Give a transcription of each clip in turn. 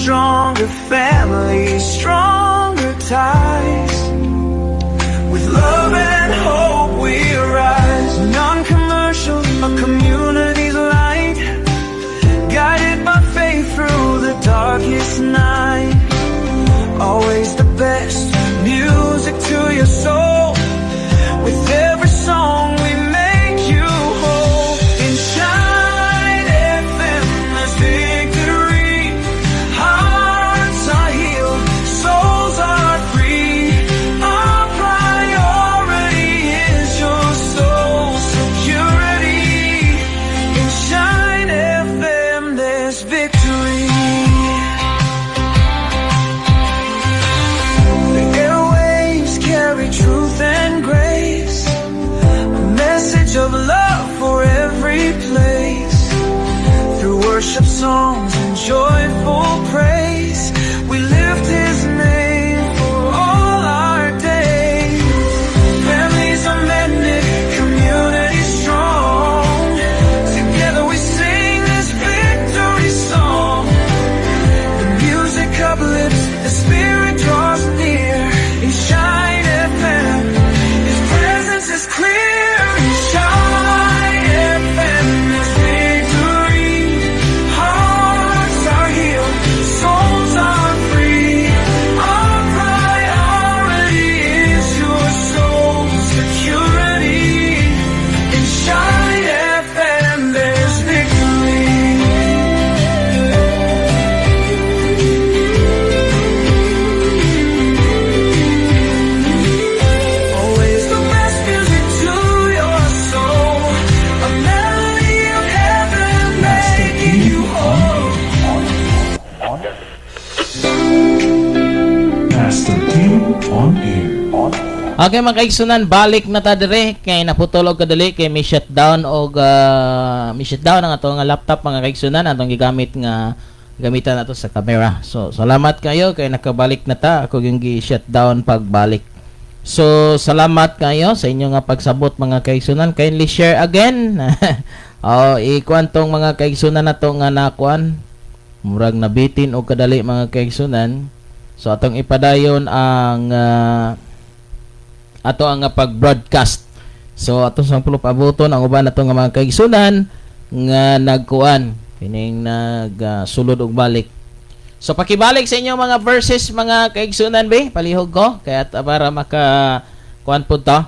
Stronger families, stronger ties. With love and hope we rise. Non-commercial, a community's light. Guided by faith through the darkest night. Always the best music to your soul. With every song we make you whole. In Shine FM, there's victory. Hearts are healed, souls are free. Our priority is your soul security. In Shine FM, there's victory. The airwaves carry truth and grace, a message of love for every place. Through worship songs and joyful praise, we lift His name for all our days. Families are mended, community strong. Together we sing this victory song. The music uplifts, the spirit draws near. In Shine FM, His presence is clear. In Shine FM, there's victory. Hearts are healed, souls are free. Our priority is your soul security. In Shine FM, there's victory. Always the best music to your soul. A melody of heaven making you whole. Pastor Tim on air. Okay, mga kaigsunan, balik na ta dire kay naputol og kadali kay may shutdown og may shutdown ang ato nga laptop, mga kaigsunan, atong gigamit nga gamitan nato sa camera. So salamat kayo kay nakabalik na ta, ako yung gi-shutdown pagbalik. So salamat kayo sa inyo nga pagsabot, mga kaigsunan. Kindly share again. Oh, ikuan tong mga kaigsunan nato nga nakuan. Murag nabitin og kadali, mga kaigsunan. So atong ipadayon ang ato ang pag-broadcast. So atong sang pabuton ang uban nato nga mga kaigsunan nga nagkuan kining nagsulod og balik. So pakibalik sa inyong mga verses, mga kaigsunan, be, palihog ko kaya para maka kuan pud to,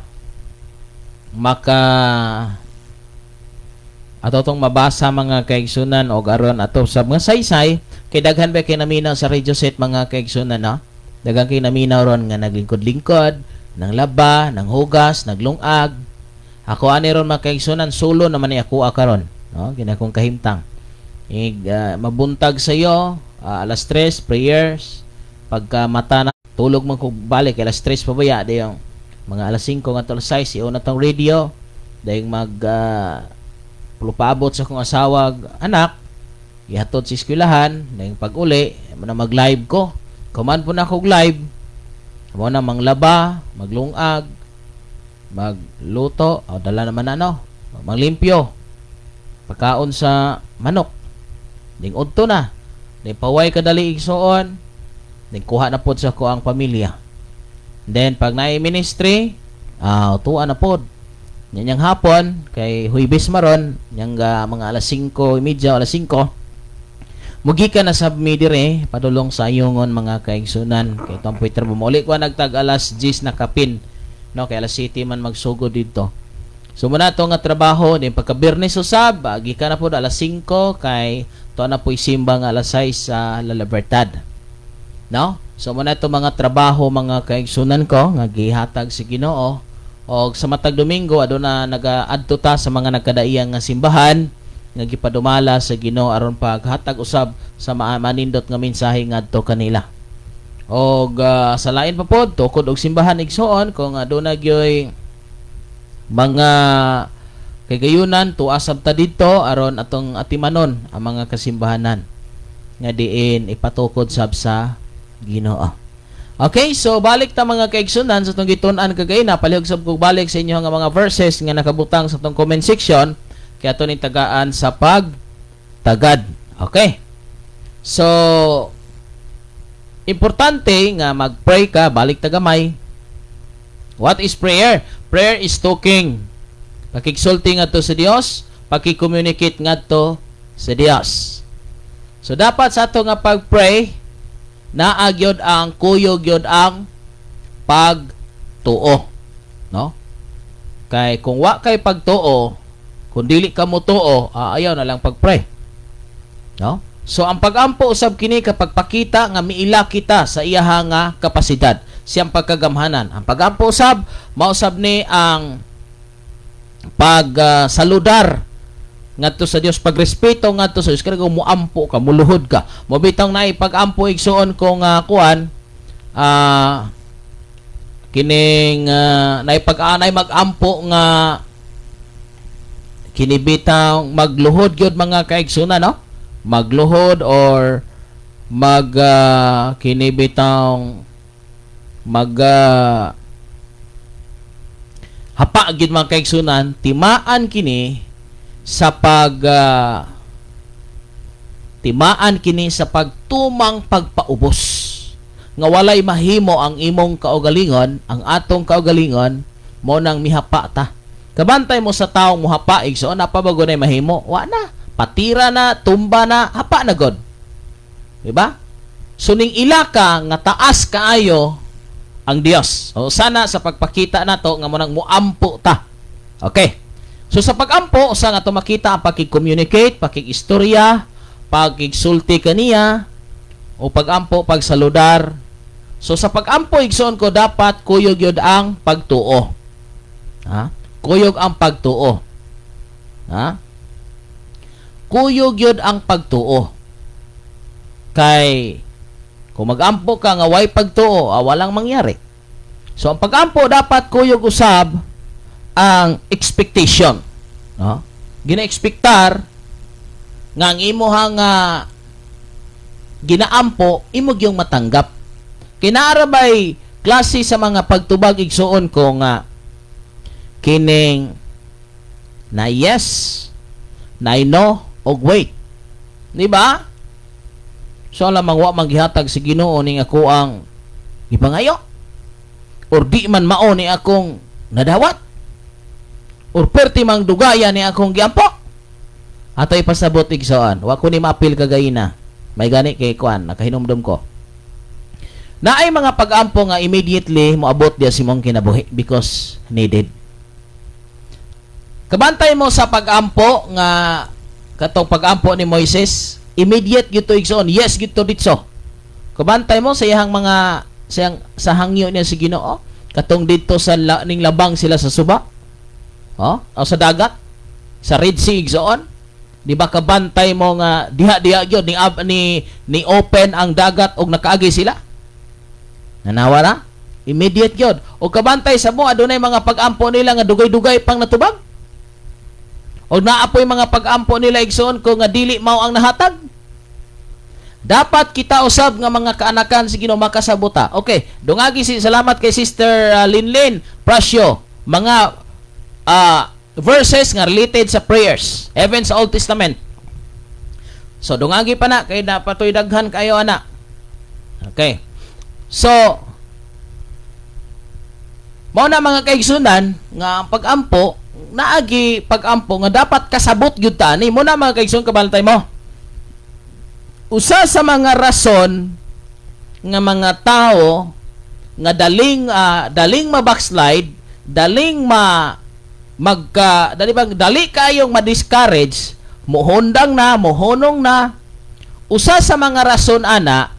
maka ato tong mabasa, mga kaigsunan, og aron ato sa mga saysay kay daghan ba kay naminaw sa radio set, mga kaigsunan, no? Daghan kay naminaw ron nga naglingkod-lingkod, nang laba, nang hugas, naglungag. Ako ani ron, mga kaigsunan, solo naman ni ako karon, no? Ginakong kahimtang. Ig mabuntag sa iyo, alas 3 prayers, pagka mata na tulog man ko balik alas 3 pa baya, dayong mga alas 5 nga alas 6 iyo na tong radio, dayong mag pulupabot sa akong asawa, anak, ihatod sa eskwelahan, dayong pag-uli, mo na mag-live ko. Kuman po na akong live, mo na manglaba, maglungag, magluto, o dala naman ano, manglimpyo, pagkaon sa manok. Ding udto na. Ding paway kadali igsuon, ding kuha na pod sa ko ang pamilya. Then pag naay ministry, tuwa na pod. Yan yang hapon kay Huwebes maron, yang mga alas 5:30, alas 5. Mugi ka na sab mi dire padulong sa ayungon, mga kaigsunan, kay tong Peter bumuli ko nagtag alas 10 na kapin, no, kay alas 7 man magsugod didto. So muna to nga trabaho din pagka Biyernes usab, gikan na pod alas 5 kay to na po'y simba nga alas 6 sa La Libertad, no? So muna to mga trabaho, mga kaigsunan ko, nga gihatag si Ginoo. Og sa matag Domingo aduna nagaadto ta sa mga nagkadaiyang nga simbahan nga gipadumala sa Ginoo aron paghatag usab sa manindot nga mensahe ngadto kanila. Og sa lain pa pod tukod og simbahan, igsuon, kung aduna gyoy mga kagayunan, tuasab ta didto aron atong atimanon ang mga kasimbahanan nga diin ipatukod sab sa Ginoo. Okay, so balik ta, mga kaigsunan, sa itong gitun-an kagayna. Palihog sab kog balik sa inyo nga mga verses nga nakabutang sa itong comment section kaya ato ning tagaan sa pagtagad. Okay. So Importante nga mag-pray ka, balik ta gamay. What is prayer? Prayer is talking. Pakigsulti ngadto sa Dios, paki-communicate ngadto sa Dios. So dapat sa ato nga pag-pray, naa gyud ang kuyog gyud ang pagtuo, no? Kay kung wa kay pagtuo, kung dili ka mo tuo, ayaw na lang pag-pray. No? So ang pagampo usab kini kapag pakita nga miila kita sa iyaha nga kapasidad, siyang pagkagamhanan. Ang pagampo usab mausab ni ang pag saludar ngadto sa Dios, pagrespeto ngadto sa Dios. Kaya kung muampo ka, muluhod ka, mo bitong naay pagampo, igsuon ko, nga kuan, kining naay pag-anay magampo nga kini bitang magluhod gyud, mga kaigsunan, no? Magluhod or mag kini bitang mag hapa gyud, mga kaigsunan. Timaan kini sa pagtumang pagpaubos nga walay mahimo ang imong kaugalingon, ang atong kaugalingon, mo nang mihapa ta. Kabantay mo sa taong muhapa, igsoon, na pa bago na mahimo? Wa na. Patira na, tumba na, hapa na god. Diba? So ning ila ka nga taas kaayo ang Dios. O sana sa pagpakita nato nga mo nang muampo ta. Okay. So sa pagampo, usa nga to makita ang pakig-communicate, pakig-istorya, pagigsulti kaniya, o pagampo, pagsaludar. So sa pagampo, igsoon ko, dapat kuyog yun ang pagtuo. Ha? Kuyog ang pagtuo. Ha? Kuyog yun ang pagtuo. Kay kung magampo ka nga way pagtuo, walang mangyari. So ang pagampo dapat kuyog usab ang expectation. No? Gina-expectar nga ang imuhang ginaampo imo gyung matanggap. Kinaara bay klase sa mga pagtubag, igsuon ko, nga kining na yes, na no, og wait. Di ba? So lamang wa man gihatag si Ginoo ning ako ang gipangayo. Or di man mao ni akong nadawat. Or perti mang dugaya ni akong giampo. Ato ipasabot, igsoon. Wa ko ni maapil kagayina. May gani kay kuan, nakahinumdum ko. Naay mga pag-ampo nga immediately moabot diya si mong kinabuhi because needed. Kabantay mo sa pag-ampo nga katong pag-ampo ni Moises, immediate gyud to, igsoon. Yes gyud to ditso. Kabantay mo sa iyang mga siyang sa hangyo niya si Ginoo katong didto sa ning labang sila sa suba. Oh, o sa dagat, sa Red Sea, igsoon. Di ba kabantay mo nga diha-diha gyud ni open ang dagat og nakaagi sila? Nanawa na? Immediate gyud. O kabantay sa mo adunay mga pag-ampo nila nga dugay-dugay pang natubag? O naapoy mga pag-ampo nila, igsoon ko, nga dili mao ang nahatag? Dapat kita usab nga mga kaanakan si Ginoo makasabota. Okay, dungagi si salamat kay Sister Linlin Prasyo. Mga verses nga related sa prayers, even sa Old Testament. So dungagi pa na kay napatoy daghan kayo ana. Okay. So mao na, mga kaigsunan, nga ang pag-ampo, naagi pag-ampo nga dapat kasabot gyud ta ni mo na, mga kaigsoon. Kabantay mo, usa sa mga rason nga mga tao nga daling ma-backslide, daling ma magka dali bang dali kayong ma-discourage, mohondang na, mohonong na, usa sa mga rason ana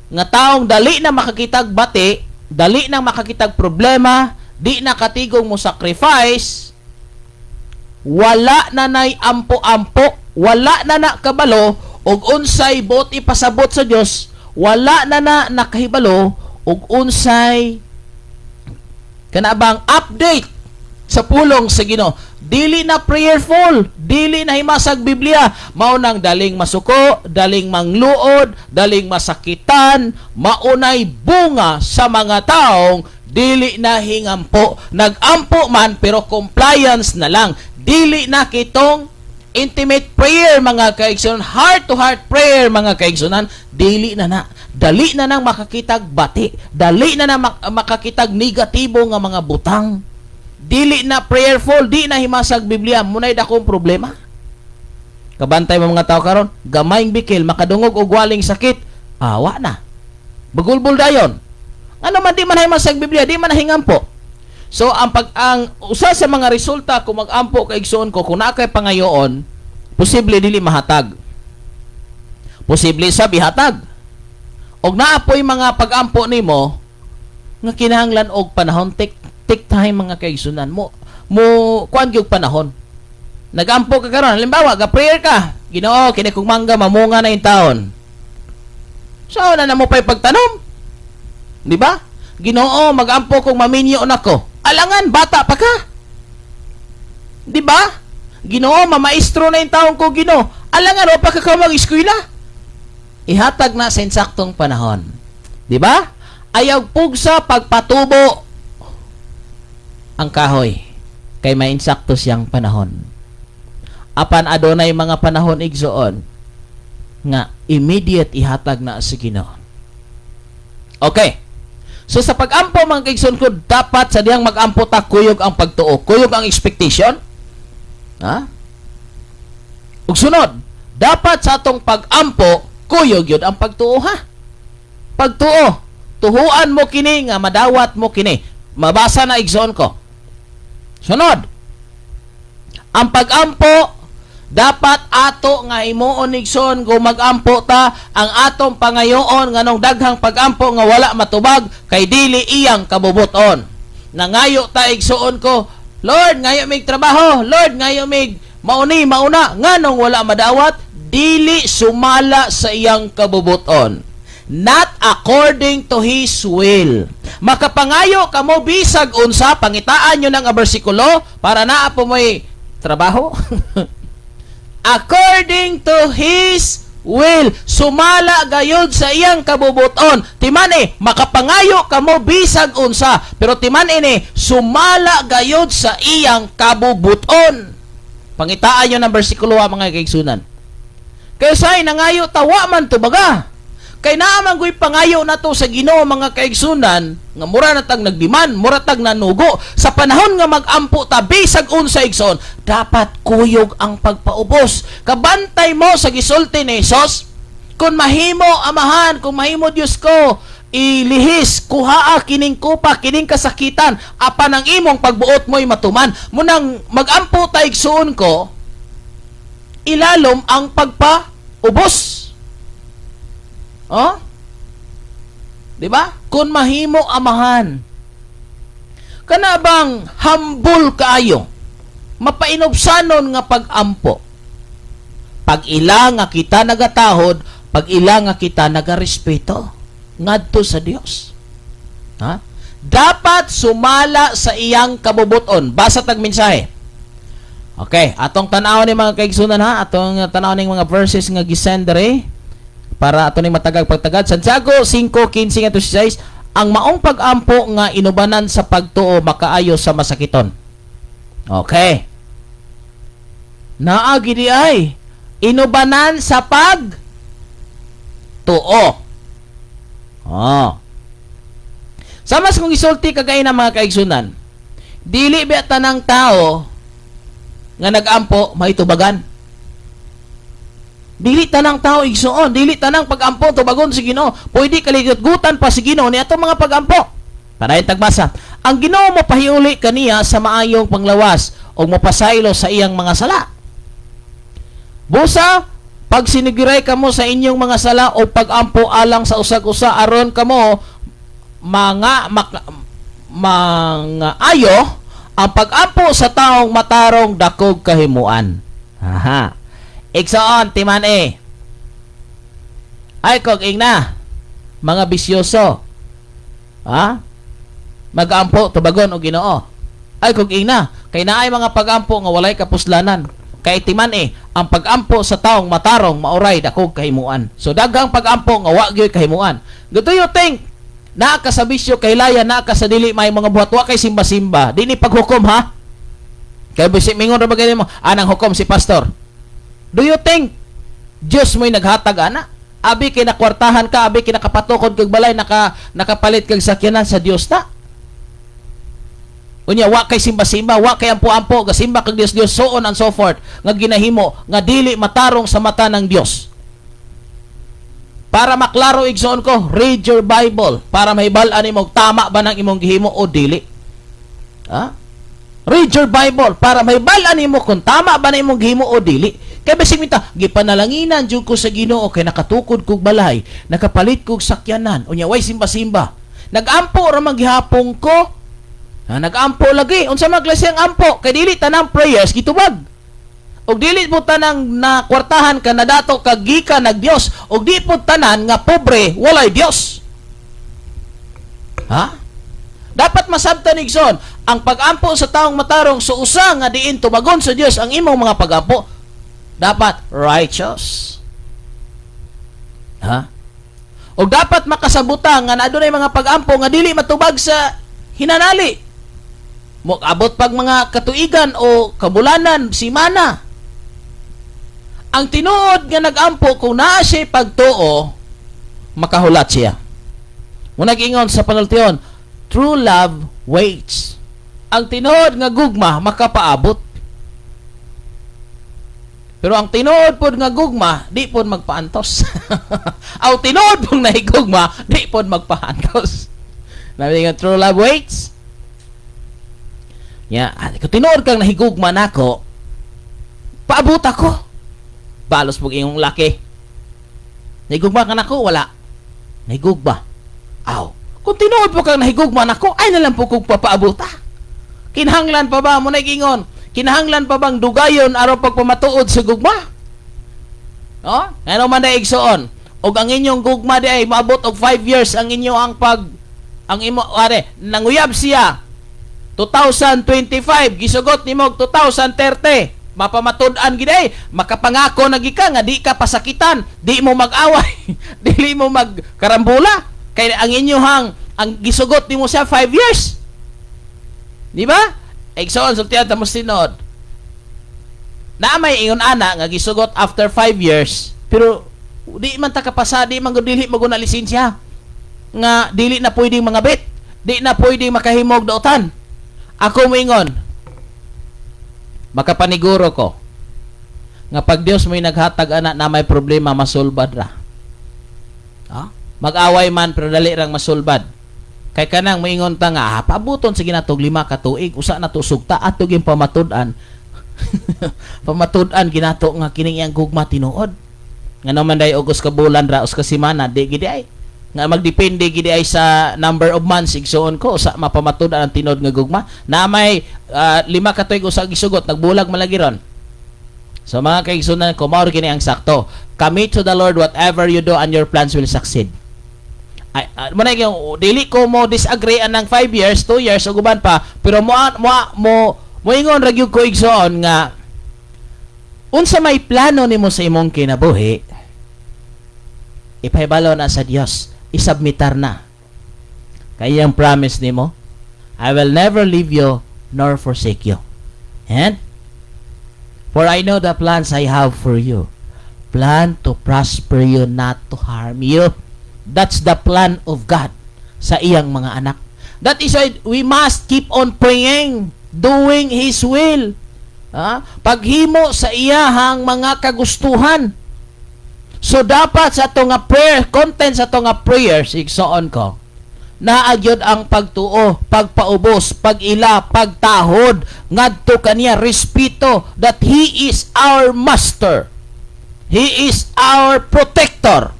nga taong dali na makakitag bati, dali na makakitag problema, di na katigong mo sacrifice, wala na nay ampo-ampo, wala na na kabalo og unsay bot ipasabot sa Dios, wala na na nakahibalo og unsay kana bang update sa pulong sa Ginoo. Dili na prayerful, dili na himasag Biblia, mao nang daling masuko, daling mangluod, daling masakitan, maunay bunga sa mga taong dili na hingampo. Nagampo man pero compliance na lang. Dili na kitong Intimate prayer, mga kaigsunan, heart to heart prayer, mga kaigsunan, dili na na. Dali na nang makakitag bati, dali na na makakitag negatibo nga mga butang. Dili na prayerful, di na himasag Biblia, munay dakong problema. Kabantay mo mga tao karon, gamayng bikil, makadungog og waling sakit, awa na. Bagulbul dayon. Ano man di man himasag Biblia, di man hingampo. So ang usa sa mga resulta kung magampo ka, igsuon ko, kung naa kay pangayoon, posible dili mahatag. Posible sa bihatag. Og naa po'y mga pagampo nimo nga kinahanglan og panahon, take take time, mga kaigsunan mo mo kuan gyud panahon. Nagampo ka karon, halimbawa, ga prayer ka. "Ginoo, kini kong mangga mamunga na intawon." So na na mo pa'y pagtanom. Di ba? "Ginoo, magampo kong maminyo nako." Alangan, bata pa ka. Di ba? "Ginoo, mamaestro na intawon ko, Ginoo." Alangan, wa pa ka ka mag-eskwela. Ihatag na sa insaktong panahon. Di ba? Ayaw pugsa pagpatubo ang kahoy kay may insakto siyang panahon. Apan adunay mga panahon, igsoon, nga immediate ihatag na sa Ginoo. Okay. So sa pag-ampo, mga kaigsoon ko, dapat sa dihang mag-ampo ta, kuyog ang pagtuo, kuyog ang expectation. Ha? Ug sunod, dapat sa atong pag-ampo, kuyog yun ang pagtuo, ha. Pagtuo. Tuhuan mo kini nga madawat mo kini. Mabasa na, igsoon ko. Sunod. Ang pag-ampo dapat ato nga himuon, igsoon, kung magampo ta, ang atong pangayoon, nganong daghang pagampo nga wala matubag, kay dili iyang kabubuton. Nangayo ta, igsuon ko, "Lord, ngayo mig trabaho. Lord, ngayo mig mauni mauna." Nganong wala madawat? Dili sumala sa iyang kabubuton, not according to His will. Makapangayo kamo bisag unsa, pangitaan nyo ng bersikulo para naa po mo'y trabaho. According to His will. Sumala gayud sa iyang kabubuton. Timan eh, makapangayo kamo bisag unsa, pero timan ini, sumala gayud sa iyang kabubuton. Pangitaan nyo ng bersikulo, mga kaigsunan. Kaya say nangayo tawa man tubaga. Kay naa man goy pangayo nato sa Ginoo, mga kaigsunan, nga mura na tag nagdiman, mura tag nanugo. Sa panahon nga magampo ta bisag unsa, igsoon, dapat kuyog ang pagpaubos. Kabantay mo sa gisulti ni Jesus, "Kung mahimo, Amahan, kung mahimo, Dios ko, ilihis, kuhaa kining kupa, kining kasakitan, apan ang imong pagbuot mo'y matuman." Munang magampo ta, igsuon ko, ilalom ang pagpaubos. Oh? Di ba? "Kung mahimo, Amahan." Kana bang humble kaayo? Mapainubsanon nga pag-ampo. Pag ila nga kita nagatahod, pag ila nga kita nagarespeto ngadto sa Dios. Ha? Dapat sumala sa iyang kabubuton. Basa tag mensahe. Okay, atong tan-awon ni, mga kaigsunan, ha, atong tan-awon ning mga verses nga gisend dere para ato ning matagag pagtagad. Santiago 5:15 ngadto 6, ang maong pag-ampo nga inubanan sa pagtuo makaayo sa masakiton. Okay. Naa gidi ay inubanan sa pag tuo. Oh. Sama sa kung isulti kagay na, mga kaigsunan, dili ba tanang tao nga nag-ampo maitubagan? Dili tanang tao, igsuon, dili tanang pag-ampo tubagon si Ginoo. Pwede kaligutgutan pa si Ginoo ni atong mga pag-ampo. Padayon tagbasa. Ang Ginoo mopahiuli kaniya sa maayong panglawas ug mopasaylo sa iyang mga sala. Busa, pag sinigiray kamo sa inyong mga sala o pag-ampo alang sa usag-usa aron kamo mga ayo, ang pag-ampo sa taong matarong dakog kahimuan. Aha. Igsoon, timan eh. Ay, kog ingna. Mga bisyoso. Ha? Mag-ampo, tubagon o Ginoo. Ay, kog ingna. Kay naay mga pag-ampo nga walay kapuslanan. Kay timan eh, ang pag-ampo sa taong matarong mauray dakog kahimuan. So daghang pag-ampo nga wa gyud kahimuan. Do you think naa ka sa bisyo, kay laya, naa ka sa dili may mga buhat, wa kay simba-simba? Di ni paghukom, ha? Kay bisi mingon ra ba mo, anang hukom si pastor. Do you think Diyos mo'y naghatag ana? Abi kay nakwartahan ka, abi kay nakapatukod kag balay, nakapalit kag sakyanan, sa Dios na? Unya wa kay simba-simba, wa kay ampo-ampo, gasimba kag Dios Dios, so on and so forth, nga ginahimo nga dili matarong sa mata ng Dios. Para maklaro, igsoon ko, read your Bible para mahibal-an nimo tama ba nang imong gihimo o dili. Ha? Read your Bible para mahibal-an nimo kung tama ba na imong gihimo o dili. Kay basig minta, gipanalanginan jud ko sa Ginoo kay nakatukod kog balay, nakapalit kog sakyanan, unya way simba-simba. Nagampo ra man gihapon ko. Ha, nagampo lagi. Unsa man klase ang ampo? Kay dili tanang prayers gitubag. Og dili po tanang na kwartahan ka nadato kag gikan nag Dios, og di po tanan nga pobre walay Dios. Ha? Dapat masabtan, igsoon, ang pagampo sa taong matarong sa usa nga diin tubagon sa Dios ang imong mga pagampo, dapat righteous. Ha? Og dapat makasabutan nga adunay mga pagampo nga dili matubag sa hinanali. Mo abot pag mga katuigan o kabulanan, simana. Ang tinuod nga nagampo, kung naa siya pagtuo, makahulat siya. Mo nag-ingon sa panultion, true love waits. Ang tinuod nga gugma makapaabot. Pero ang tinuod pod nga gugma, di pod magpaantos. Ang tinuod pong nahigugma, di pod magpaantos. Nabi nga true love waits. Ya, kung tinuod kang nahigugma nako, paabot ako. Balos pog imong laki. Nahigugma ka nako, wala? Nahigugma. Aw. Kung tinuod po kang nahigugma nako, ay na lang po kong papaabuta. Kinahanglan pa ba mo nagingon? Kinahanglan pa bang dugayon aron pagpamatuod sa gugma? No? Ngano man na, igsoon? Og ang inyong gugma di ay maabot og 5 years ang inyo ang pag ang imo are nanguyab siya 2025, gisugot nimo og 2030, mapamatud-an gid ay makapangako na gid ka nga di ka pasakitan, di mo mag-away, dili mo magkarambula kay ang inyohang ang gisugot nimo siya 5 years, di ba? Igsoon, sultihan ta mo sinod na may ingon ana nga gisugot after 5 years, pero di man ta kapasa, di man gud, dili man gud na lisensya nga dili na pwedeng mga bit, di na pwedeng makahimog dautan. Ako moingon, makapaniguro ko nga pag Dios mo'y naghatag ana na may problema, masulbad ra. Ha? Mag-away man pero dali rang masulbad. Kay kanang moingon ta nga, paabuton sige natog 5 ka tuig, usa na to sugta ato gyud pamatud-an. Pamatud-an ginato nga kining iyang gugma tinuod. Ngano man day og ka bulan ra, us ka semana, di gid ay. Nga magdepende gid ay sa number of months, igsuon ko, usa mapamatud-an ang tinuod nga gugma. Na may 5 ka tuig usa gisugot, nagbulag malagi ron. So mga kaigsunan ko, mao kini ang sakto. Commit to the Lord whatever you do and your plans will succeed. Ay, mo na yung dili ko mo disagree anang 5 years, 2 years ug uban pa, pero mo mo mo moingon ra gyud ko, igsoon, nga unsa may plano nimo sa imong kinabuhi, ipahibalo na sa Dios, isubmitar na. Kay ang promise nimo, "I will never leave you nor forsake you." And for I know the plans I have for you. Plan to prosper you, not to harm you. That's the plan of God sa iyang mga anak. That is why we must keep on praying, doing His will. Ha? Paghimo sa iyahang mga kagustuhan. So dapat sa ato nga prayer, content sa ato nga prayers, igsoon ko, naa gyud ang pagtuo, pagpaubos, pag-ila, pagtahod ngadto kaniya, respeto that He is our master. He is our protector.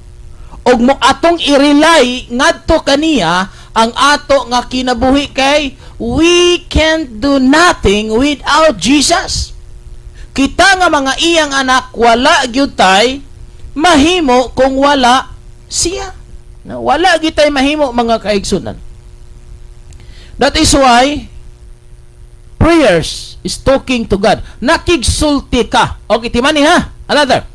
Ug mo atong i-rely ngadto kaniya ang ato nga kinabuhi kay we can't do nothing without Jesus. Kita nga mga iyang anak, wala gyud tay mahimo kung wala siya. No, wala gyud tay mahimo, mga kaigsunan. That is why prayers is talking to God. Nakigsulti ka. Okay, timani ha. Another.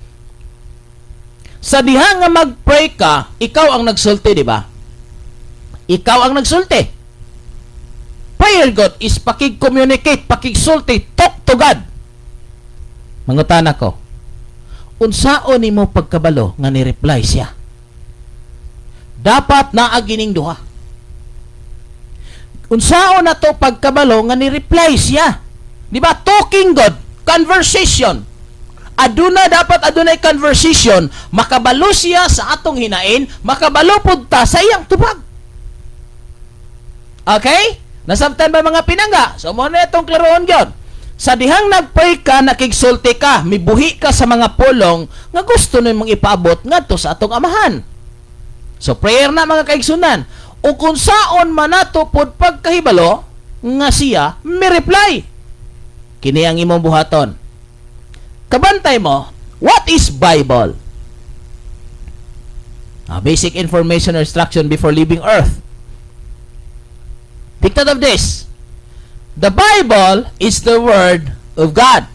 Sa diha nga mag-pray ka, ikaw ang nagsulti, di ba? Ikaw ang nagsulti. Prayer God is pakig-communicate, pakigsulti, talk to God. Mangutana ko. Unsaon nimo pagkabalo nga ni-reply siya? Dapat naa gining duha. Unsaon na to pagkabalo nga ni-reply siya? Di ba? Talking God, conversation. Aduna dapat adunay conversation, makabalo siya sa atong hinain, makabalo pud ta sa iyang tubag. Okay? Nasabtan ba, mga pinangga? So mo na itong klaroon gyud. Sa dihang nagpray ka, nakigsulti ka, mibuhi ka sa mga pulong nga gusto nimong ipaabot ngadto sa atong Amahan. So prayer na, mga kaigsunan. O kung saon man nato pod pagkahibalo nga siya mi-reply. Kini ang imong buhaton. Kabantay mo, what is Bible? Basic information or instruction before leaving Earth. Take note of this. The Bible is the Word of God.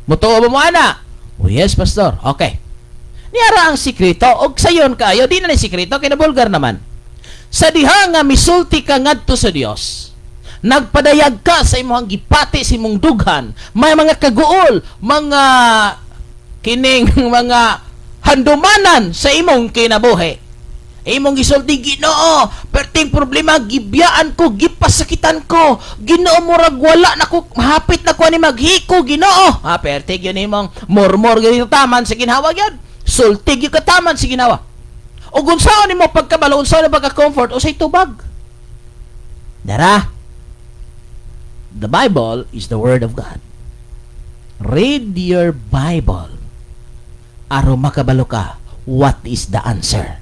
Mutuo ba mo ana? Oh yes, Pastor. Okay. Niara ang sikreto og sayon kayo, di na ni sikreto kay nabulgar naman. Sa diha nga misulti ka ngadto sa Dios, nagpadayag ka sa imong gipati sa imong dughan, may mga kaguol, mga kining mga handumanan sa imong kinabuhi. Imong gisulti, "Ginoo, perting problema, gibiyaan ko, gipasakitan ko. Ginoo, murag wala na ko, hapit na ko ani maghiko, Ginoo." Ha, perte gyud imong murmur gyud taman sa ginhawa gyud. Sulti gyud ka taman sa ginhawa. Ug unsaon nimo pagkabalo, unsaon nimo pagka-comfort, usay tubag. Dara. The Bible is the Word of God. Read your Bible aron makabalo ka what is the answer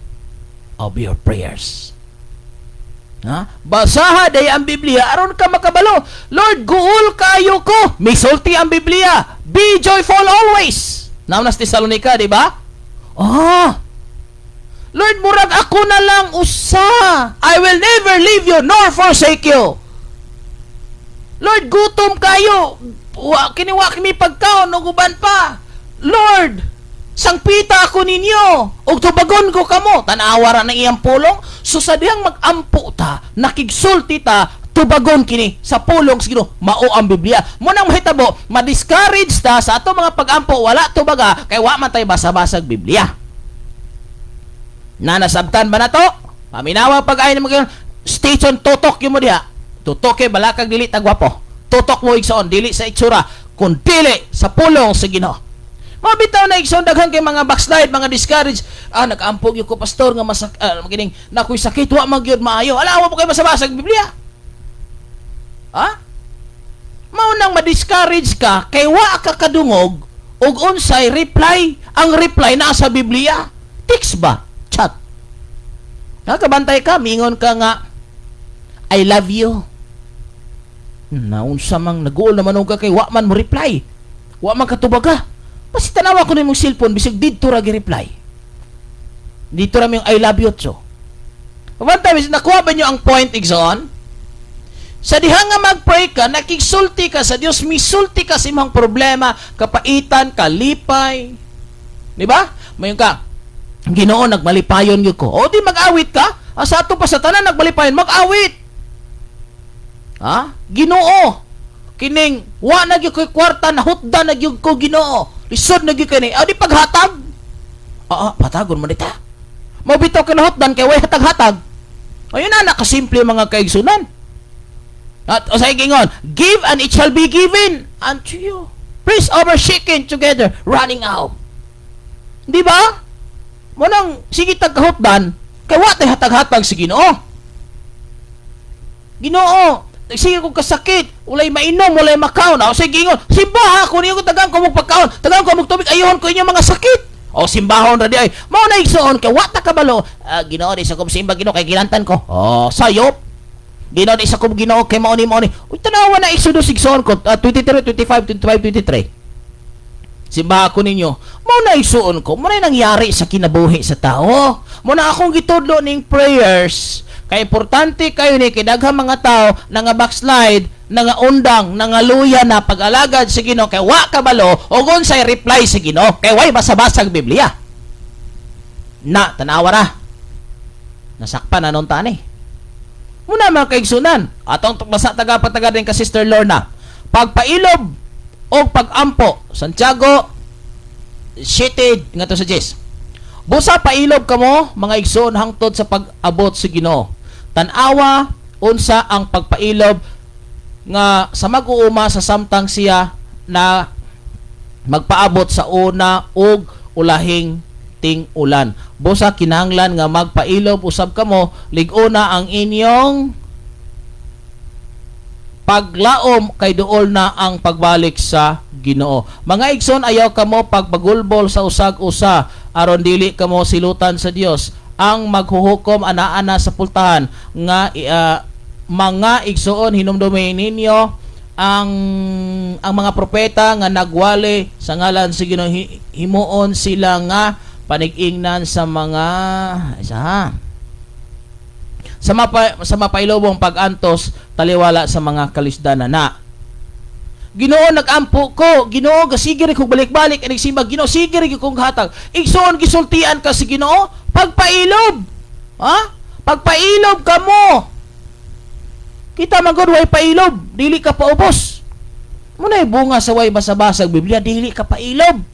of your prayers. Ha? Basaha day ang Biblia aron ka makabalo. "Lord, guol kayo ko." Misulti ang Biblia. "Be joyful always." Nauna sa Tesalonica, di ba? Oh. "Lord, murag ako na lang usa." "I will never leave you nor forsake you." "Lord, gutom kayo. Wa kini wa kami pagkaon ug uban pa. Lord, sangpita ako ninyo ug tubagon ko kamo." Tan-awa ra ng iyang pulong. So sa dihang mag-ampo ta, nakigsulti ta, tubagon kini sa pulong sa Ginoo, mao ang Biblia. Mo nang mahitabo, ma-discourage ta sa ato mga pag-ampo, wala tubaga kay wa man tay basa-basag Biblia. Na nasabtan ba na to? Paminawa pag ay mga station, tutok yung mo diha. Tutok kay balakag, dili tagwapo. Tutok mo, igsoon, dili sa itsura, kun dili sa pulong sa Ginoo. Mabitaw na, igsoon, daghan kay mga backslide, mga discourage. "Ah, nag-ampog yung ko, Pastor, nga masak kining nakoy sakit, wa man gyud maayo." Ala, wa mo kay basa-basag Biblia. Ha? Mao nang ma-discourage ka kay wa ka kadungog og unsay reply. Ang reply naa sa Biblia. Text ba? Chat. Nakabantay ka, mingon ka nga, "I love you." Naunsa mang naguol naman og ka kay wa man mo reply. Wa man katubaga. Basta tanawa ko nimong cellphone, bisag didto ra gi-reply. Dito ra yung "I love you" so. One time is, nakuha ba niyo ang point, igsoon? Sa diha nga mag-pray ka, nakigsulti ka sa Dios, misulti ka sa imong problema, kapaitan, kalipay. Di ba? Mayon ka, "Ginoo, nagmalipayon gyud ko." O di mag-awit ka? Ah, sa ato pa sa tanan nagmalipayon, mag-awit. Ha? "Ginoo, kining wa na gyud ko'y kwarta, nahutda na gyud ko, Ginoo. Lisod na gyud kini." Ah, di paghatag. Ah, patagon man dita. Mabitaw ka nahutdan kay way hatag-hatag. Ayun na, nakasimple, mga kaigsunan. At o sa ingon, "Give and it shall be given unto you. Press over, shaken together, running out." Di ba? Mo nang sige tagkahutdan, kay wa tay hatag-hatag si Ginoo. "Ginoo, sige ko kasakit, walay mainom, walay makaon." Ako sige ingon, "Simbaha ko niyo, tagaan ko mong pagkaon, tagaan ko mong tubig, ayuhon ko inyong mga sakit." O simbahon ra di ay. Mao na, igsoon, kay wa ta kabalo. "Ah, Ginoo, di sa ko simba, Ginoo, kay gilantan ko." Oh, sayop. "Ginoo, di sa ko, Ginoo, kay mao ni mao ni." Uy, tanawa na Exodus, igsoon ko, 23, 25, 25, 23. "Simbaha ko ninyo." Mao na, igsuon ko, mao na nangyari sa kinabuhi sa tao. Mao na akong gitudlo ning prayers. Kay importante kayo ni kay daghang mga tao na nga backslide, na nga undang, na nga luya na pag-alagad sa Ginoo kay wa kabalo og unsay reply sa Ginoo kay way basa-basag Biblia. Na tanawa ra. Nasakpan na nun tani. Muna, mga kaigsunan, atong basa taga pataga din ka Sister Lorna. Pagpailob o pagampo, Santiago 7 ngadto sa 10. Busa pailob kamo, mga igsoon, hangtod sa pag-abot sa Ginoo. Tan-awa unsa ang pagpailob nga sa mag-uuma sa samtang siya na magpaabot sa una ug ulahing ting-ulan. Busa kinahanglan nga magpailob usab kamo, lig-ona ang inyong paglaom kay duol na ang pagbalik sa Ginoo. Mga igsoon, ayaw kamo pagbagulbol sa usag-usa aron dili kamo silutan sa Dios. Ang maghuhukom anaa na sa pultahan. Nga mga igsoon, hinumdumi ninyo ang mga propeta nga nagwali sa ngalan sa Ginoo, himuon sila nga panig-ingnan sa mga isa ha sa mapailobong pag-antos taliwala sa mga kalisdanan na. Ginoo, nagampo ko. Ginoo, gasige rin kong balik-balik inig simba. Ginoo, sige rin kong hatag. Igsoon, gisultian ka si Ginoo, pagpailob. Ha? Pagpailob ka mo. Kita man gud way pailob, dili ka paubos. Muna bunga sa way basa-basag Biblia, dili ka pailob.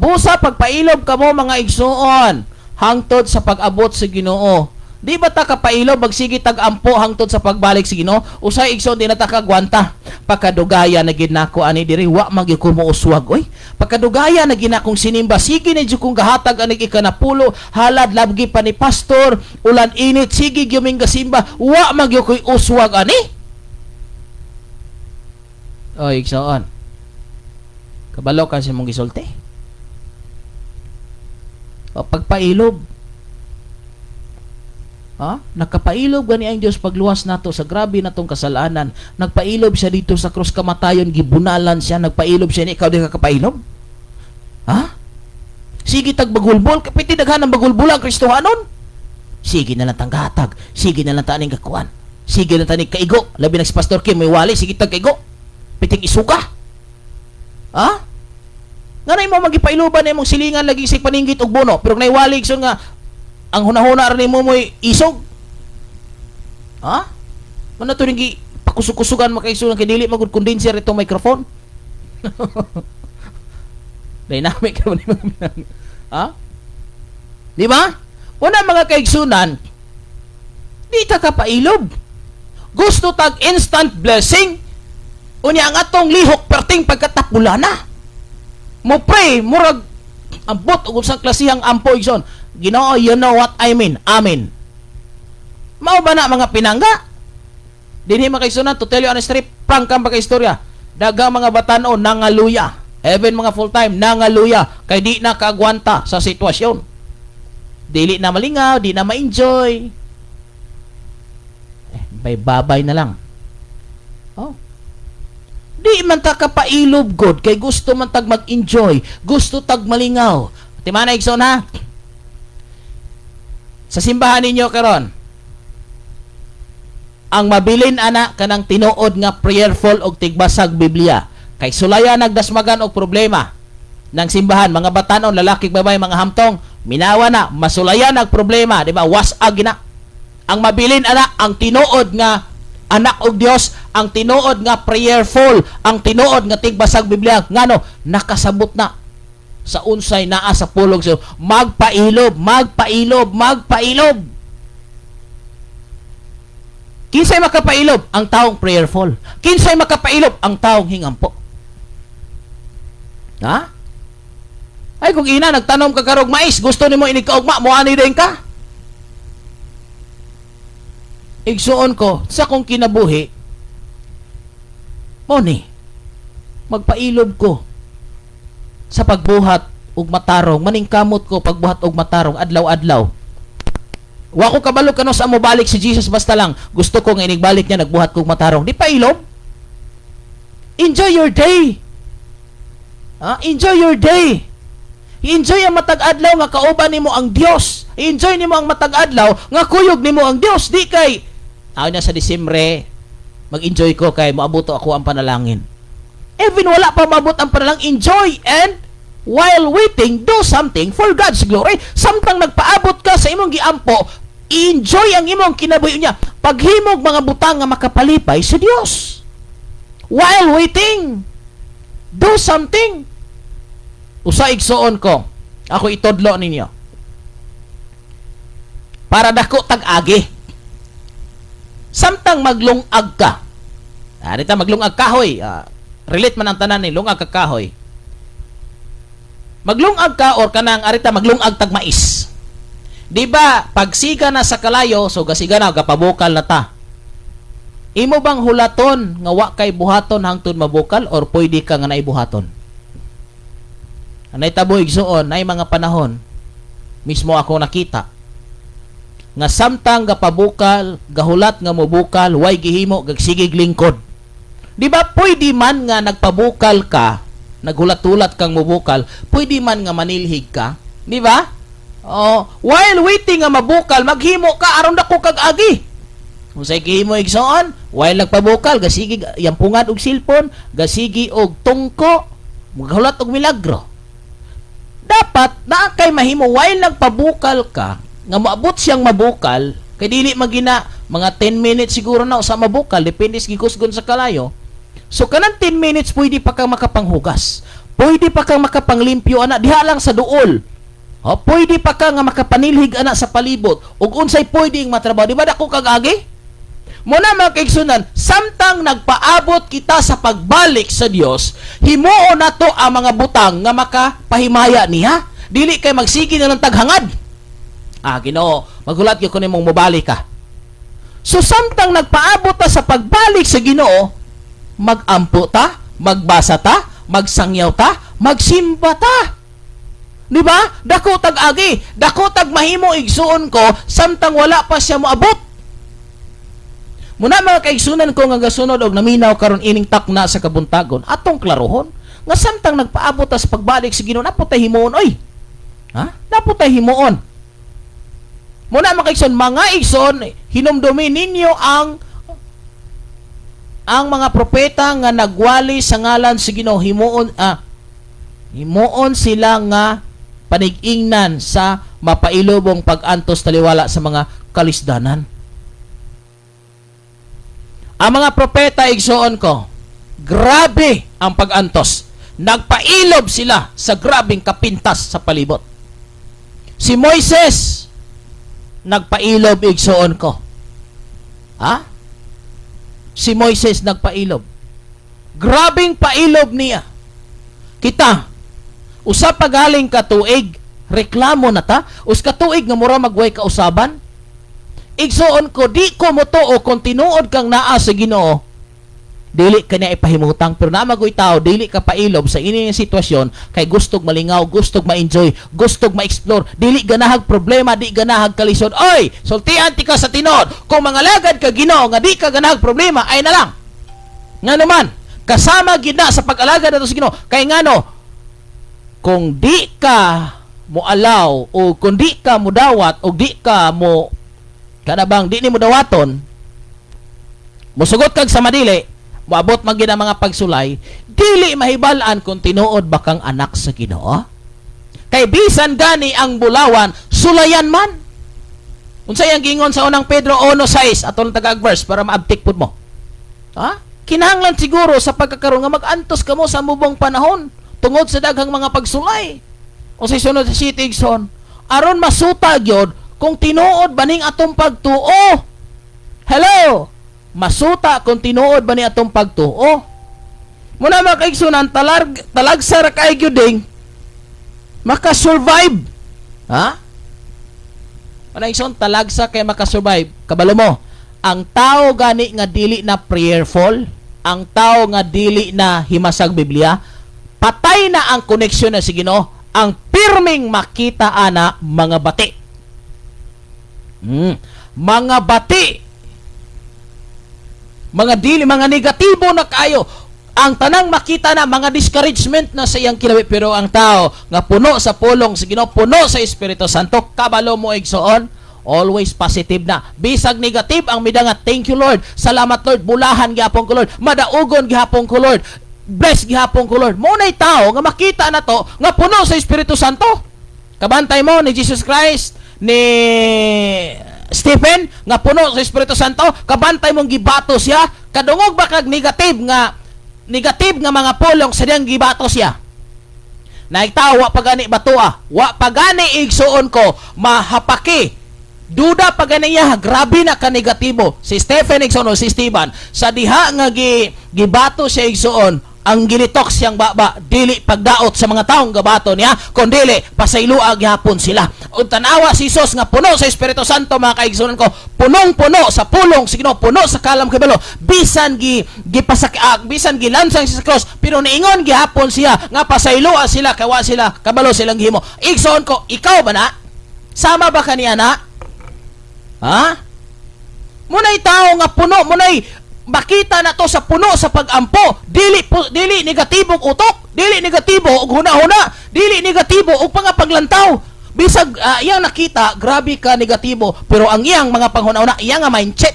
Busa pagpailob ka mo, mga igsoon, hangtod sa pag-abot sa Ginoo. Di ba ta kapailob magsige tag ampo hangtod sa pagbalik sa Ginoo? Usay, igsoon, di na ta kagwanta. Pagkadugaya na gid nako ani diri, wa man gyud ko mouswag oy. Pagkadugaya na gid nakong sinimba, sige na jud kong gahatag anig ikanapulo, halad labgi pa ni pastor, ulan init sige gyud ming gasimba, wa man gyud koy uswag ani. Oy, igsoon. Kabalo ka sa imong gisulti. O pagpailob. Ha? Nakapailob gani ang Dios pagluwas nato sa grabe natong kasalanan. Nagpailob siya dito sa krus kamatayon, gibunalan siya, nagpailob siya ni ikaw di ka kapailob? Ha? Sige tag bagulbol, kapiti daghan ang bagulbol ang Kristohanon. Sige na lang tang gatag, sige na lang ta aning gakuan. Sige na taning kaigo, labi na si Pastor Kim may wali, sige tag kaigo. Piting isuka. Ha? Nga na imo magipailoban na imong silingan lagi sig paninggit og bono, pero naiwali igsoon nga ang hunahuna ra nimo mo'y isog. Ha? Mano to ning pakusog-kusugan makaisugan kay dili magud condenser itong microphone. Dynamic ra ni mga. Ha? Di ba? Una, mga kaigsunan, di ta kapailob. Gusto tag instant blessing. Unya ang atong lihok perting pagkatapula na. Mo pray murag ambot og unsang klasihang ampo, igsoon. Ginoo, you know what I mean. Amen. Mao ba na mga pinangga? Dinhi, mga kaigsunan, to tell you honest trip, prank ang istorya. Daghang mga batanon nangaluya. Even mga full time nangaluya kay di na kaagwanta sa sitwasyon. Dili na malingaw, di na ma-enjoy. Eh, bay babay na lang. Oh. Di man ta kapailob god kay gusto man tag mag-enjoy, gusto tag malingaw. Timana, igsoon, ha. Sa simbahan ninyo karon, ang mabilin ana kanang tinuod nga prayerful og tigbasag Biblia. Kay sulaya nagdasmagan og problema ng simbahan, mga batanon, lalaki, babae, mga hamtong, minawa na, masulayan ang problema, di ba? Wasag na. Ang mabilin ana ang tinuod nga anak og Dios, ang tinuod nga prayerful, ang tinuod nga tigbasag Biblia, ngano nakasabot na sa unsay naa sa pulong. So magpailob, magpailob, magpailob. Kinsay makapailob? Ang taong prayerful. Kinsay makapailob? Ang taong hingampo. Ha? Ay, kung ina nagtanom ka karog mais, gusto nimo inig kaugma, moani din ka. Igsuon ko sa kong kinabuhi, mo ni magpailob ko sa pagbuhat ug matarong, maningkamot ko pagbuhat og matarong adlaw-adlaw. Wa ko kabalo kano sa mo balik si Jesus, basta lang gusto ko nga inigbalik niya nagbuhat kog matarong. Di pa ilob. Enjoy your day. Ha? Enjoy your day. Enjoy ang matag adlaw nga kauban nimo ang Dios. Enjoy nimo ang matag adlaw nga kuyog nimo ang Dios. Di kay aw na sa Disyembre mag-enjoy ko kay moabuto ako ang panalangin. Even wala pa maabot ang panalangin, enjoy and while waiting, do something for God's glory. Samtang nagpaabot ka sa imong giampo, enjoy ang imong kinabuhi niya. Paghimog mga butang nga makapalipay sa Dios. While waiting, do something. Usa, igsuon ko, ako itudlo ninyo. Para dako tag-agi. Samtang maglungag ka. Dita maglungag kahoy. Relate man ang tanan ni lungag ka kahoy. Maglungag ka or kanang arita maglungag tag mais. Di ba pagsiga na sa kalayo, so gasiga na gapabukal na ta. Imo bang hulaton nga wa kay buhaton hangtod mabukal or pwede ka nga naibuhaton? Anay tabo, igsuon, nay mga panahon mismo ako nakita nga samtang gapabukal, gahulat nga mobukal, way gihimo, gagsigig lingkod. Di ba pwede man nga nagpabukal ka, naghulat-hulat kang mobukal, pwede man nga manilhig ka, di ba? Oh, while waiting nga mabukal, maghimo ka aron dako kag agi. Kung say gihimo, igsoon, while nagpabukal, gasigi yampungad og cellphone, gasigi og tungko, maghulat og milagro. Dapat naa kay mahimo while nagpabukal ka, nga moabot siyang mabukal, kay dili magina mga 10 minutes siguro na sa mabukal, depende sa gikusgon sa kalayo. So kanang 10 minutes pwede pa kang makapanghugas. Pwede pa kang makapanglimpyo ana diha lang sa duol. O, pwede pa ka nga makapanilhig ana sa palibot. Ug unsay pwede matrabaho, di ba dako kag agi? Muna, mga kaigsunan, samtang nagpaabot kita sa pagbalik sa Dios, himuon nato ang mga butang nga makapahimaya niya. Dili kay magsige na lang taghangad. Ah, Ginoo, maghulat gyud ko nimong mobalik ka. So samtang nagpaabot ta sa pagbalik sa Ginoo, magampo ta, magbasa ta, magsangyaw ta, magsimba ta. Di ba? Dako tag agi, dako tag mahimo, igsuon ko, samtang wala pa siya moabot. Muna, mga kaigsunan ko nga gasunod og naminaw karon ining takna sa kabuntagon, atong klarohon nga samtang nagpaabot ta sa pagbalik sa Ginoo, napot tay himuon oy. Ha? Napot tay himuon. Muna, mga kaigsoon, mga igsoon, hinumdumi ninyo ang mga propeta nga nagwali sa ngalan sa Ginoo, himuon sila nga panigingnan sa mapailubong pag-antos taliwala sa mga kalisdanan. Ang mga propeta, igsoon ko, grabe ang pag-antos. Nagpailob sila sa grabing kapintas sa palibot. Si Moises, nagpailob, igsoon ko. Ha? Si Moises nagpailob. Grabing pailob niya. Kita, usa pa galing ka tuig, reklamo na ta, us ka tuig nga mura magway kausaban. Igsoon ko, di ko motuo kung tinuod kang naa sa Ginoo, dili ka niya ipahimutang. Pero namagoy tao, dili ka pailob sa ini sitwasyon kay gustog malingaw, gustog ma-enjoy, gustog ma-explore, dili ganahag problema, di ganahag kalisod. Oy, sultian ti ka sa tinuod. Kung mangalagad ka Ginoo nga di ka ganahag problema, ay na lang. Nga naman, kasama gid na sa pag-alagad nato sa Ginoo. Kay ngano, kung di ka mo alaw o kung di ka mo dawat o di ka mo kada bang di ni mo dawaton, musugot kag sa madili, moabot man gid ang mga pagsulay, dili mahibal-an kung tinuod ba kang anak sa Ginoo. Kay bisan gani ang bulawan, sulayan man. Unsay ang giingon sa unang Pedro 1:6 atong tagag verse para maabtik pud mo? Ha? Kinahanglan siguro sa pagkakaroon nga mag-antos kamo sa mubong panahon tungod sa daghang mga pagsulay. Unsay sunod sa City, igsoon? Aron masuta gyud kung tinuod ba ning atong pagtuo. Hello? Masuta kung tinuod ba ni atong pagtuo. Muna, mga kaigsunan, talagsa ra kay gyuding makasurvive. Ha? Mana, igsoon, talagsa kay makasurvive. Kabalo mo, ang tao gani nga dili na prayerful, ang tao nga dili na himasag Biblia, patay na ang koneksyon na si Ginoo, ang pirming makita ana mga bati. Mga bati. Mga dili, mga negatibo na kayo. Ang tanang makita na mga discouragement na sa iyang kinabuhi, pero ang tao nga puno sa pulong sa Ginoo, puno sa Espiritu Santo, kabalo mo, igsoon, always positive na. Bisag negative ang midangat, thank you Lord. Salamat Lord, bulahan gihapon ko Lord, madaugon gihapon ko Lord, bless gihapon ko Lord. Mo nay tao nga makita na to nga puno sa Espiritu Santo. Kabantay mo ni Jesus Christ, ni Stephen nga puno sa Espiritu Santo, kabantay mong gibato siya, kadungog ba kag negative nga mga pulong sa diyang gibato siya. Naigtao wa pa gani batua, wa pa gani, igsuon ko, mahapaki. Duda pa gani niya, grabe na ka negatibo. Si Stephen, igsuon, o si Stephen, sa diha nga gibato siya, igsuon, ang gilitok siyang baba dili pagdaot sa mga taong gabato niya, kundili pasayloa gihapon sila. Ug tanawa si Jesus nga puno sa Espiritu Santo, mga kaigsuonan ko, punong-puno sa pulong sa Ginoo, puno sa kalam kabalo, bisan gi gipasak bisan gilansang siya sa cross, pero niingon gihapon siya nga pasayloa sila kay wa sila kabalo silang gihimo. Igsoon ko, ikaw ba na sama ba kaniya na ha? Munay tao nga puno, munay makita na to sa puno sa pagampo, dili po, dili negatibong utok, dili negatibo og huna-huna, dili negatibo og pangapaglantaw. Bisag iyang nakita grabe ka negatibo, pero ang iyang mga panghuna-huna, iyang nga mindset,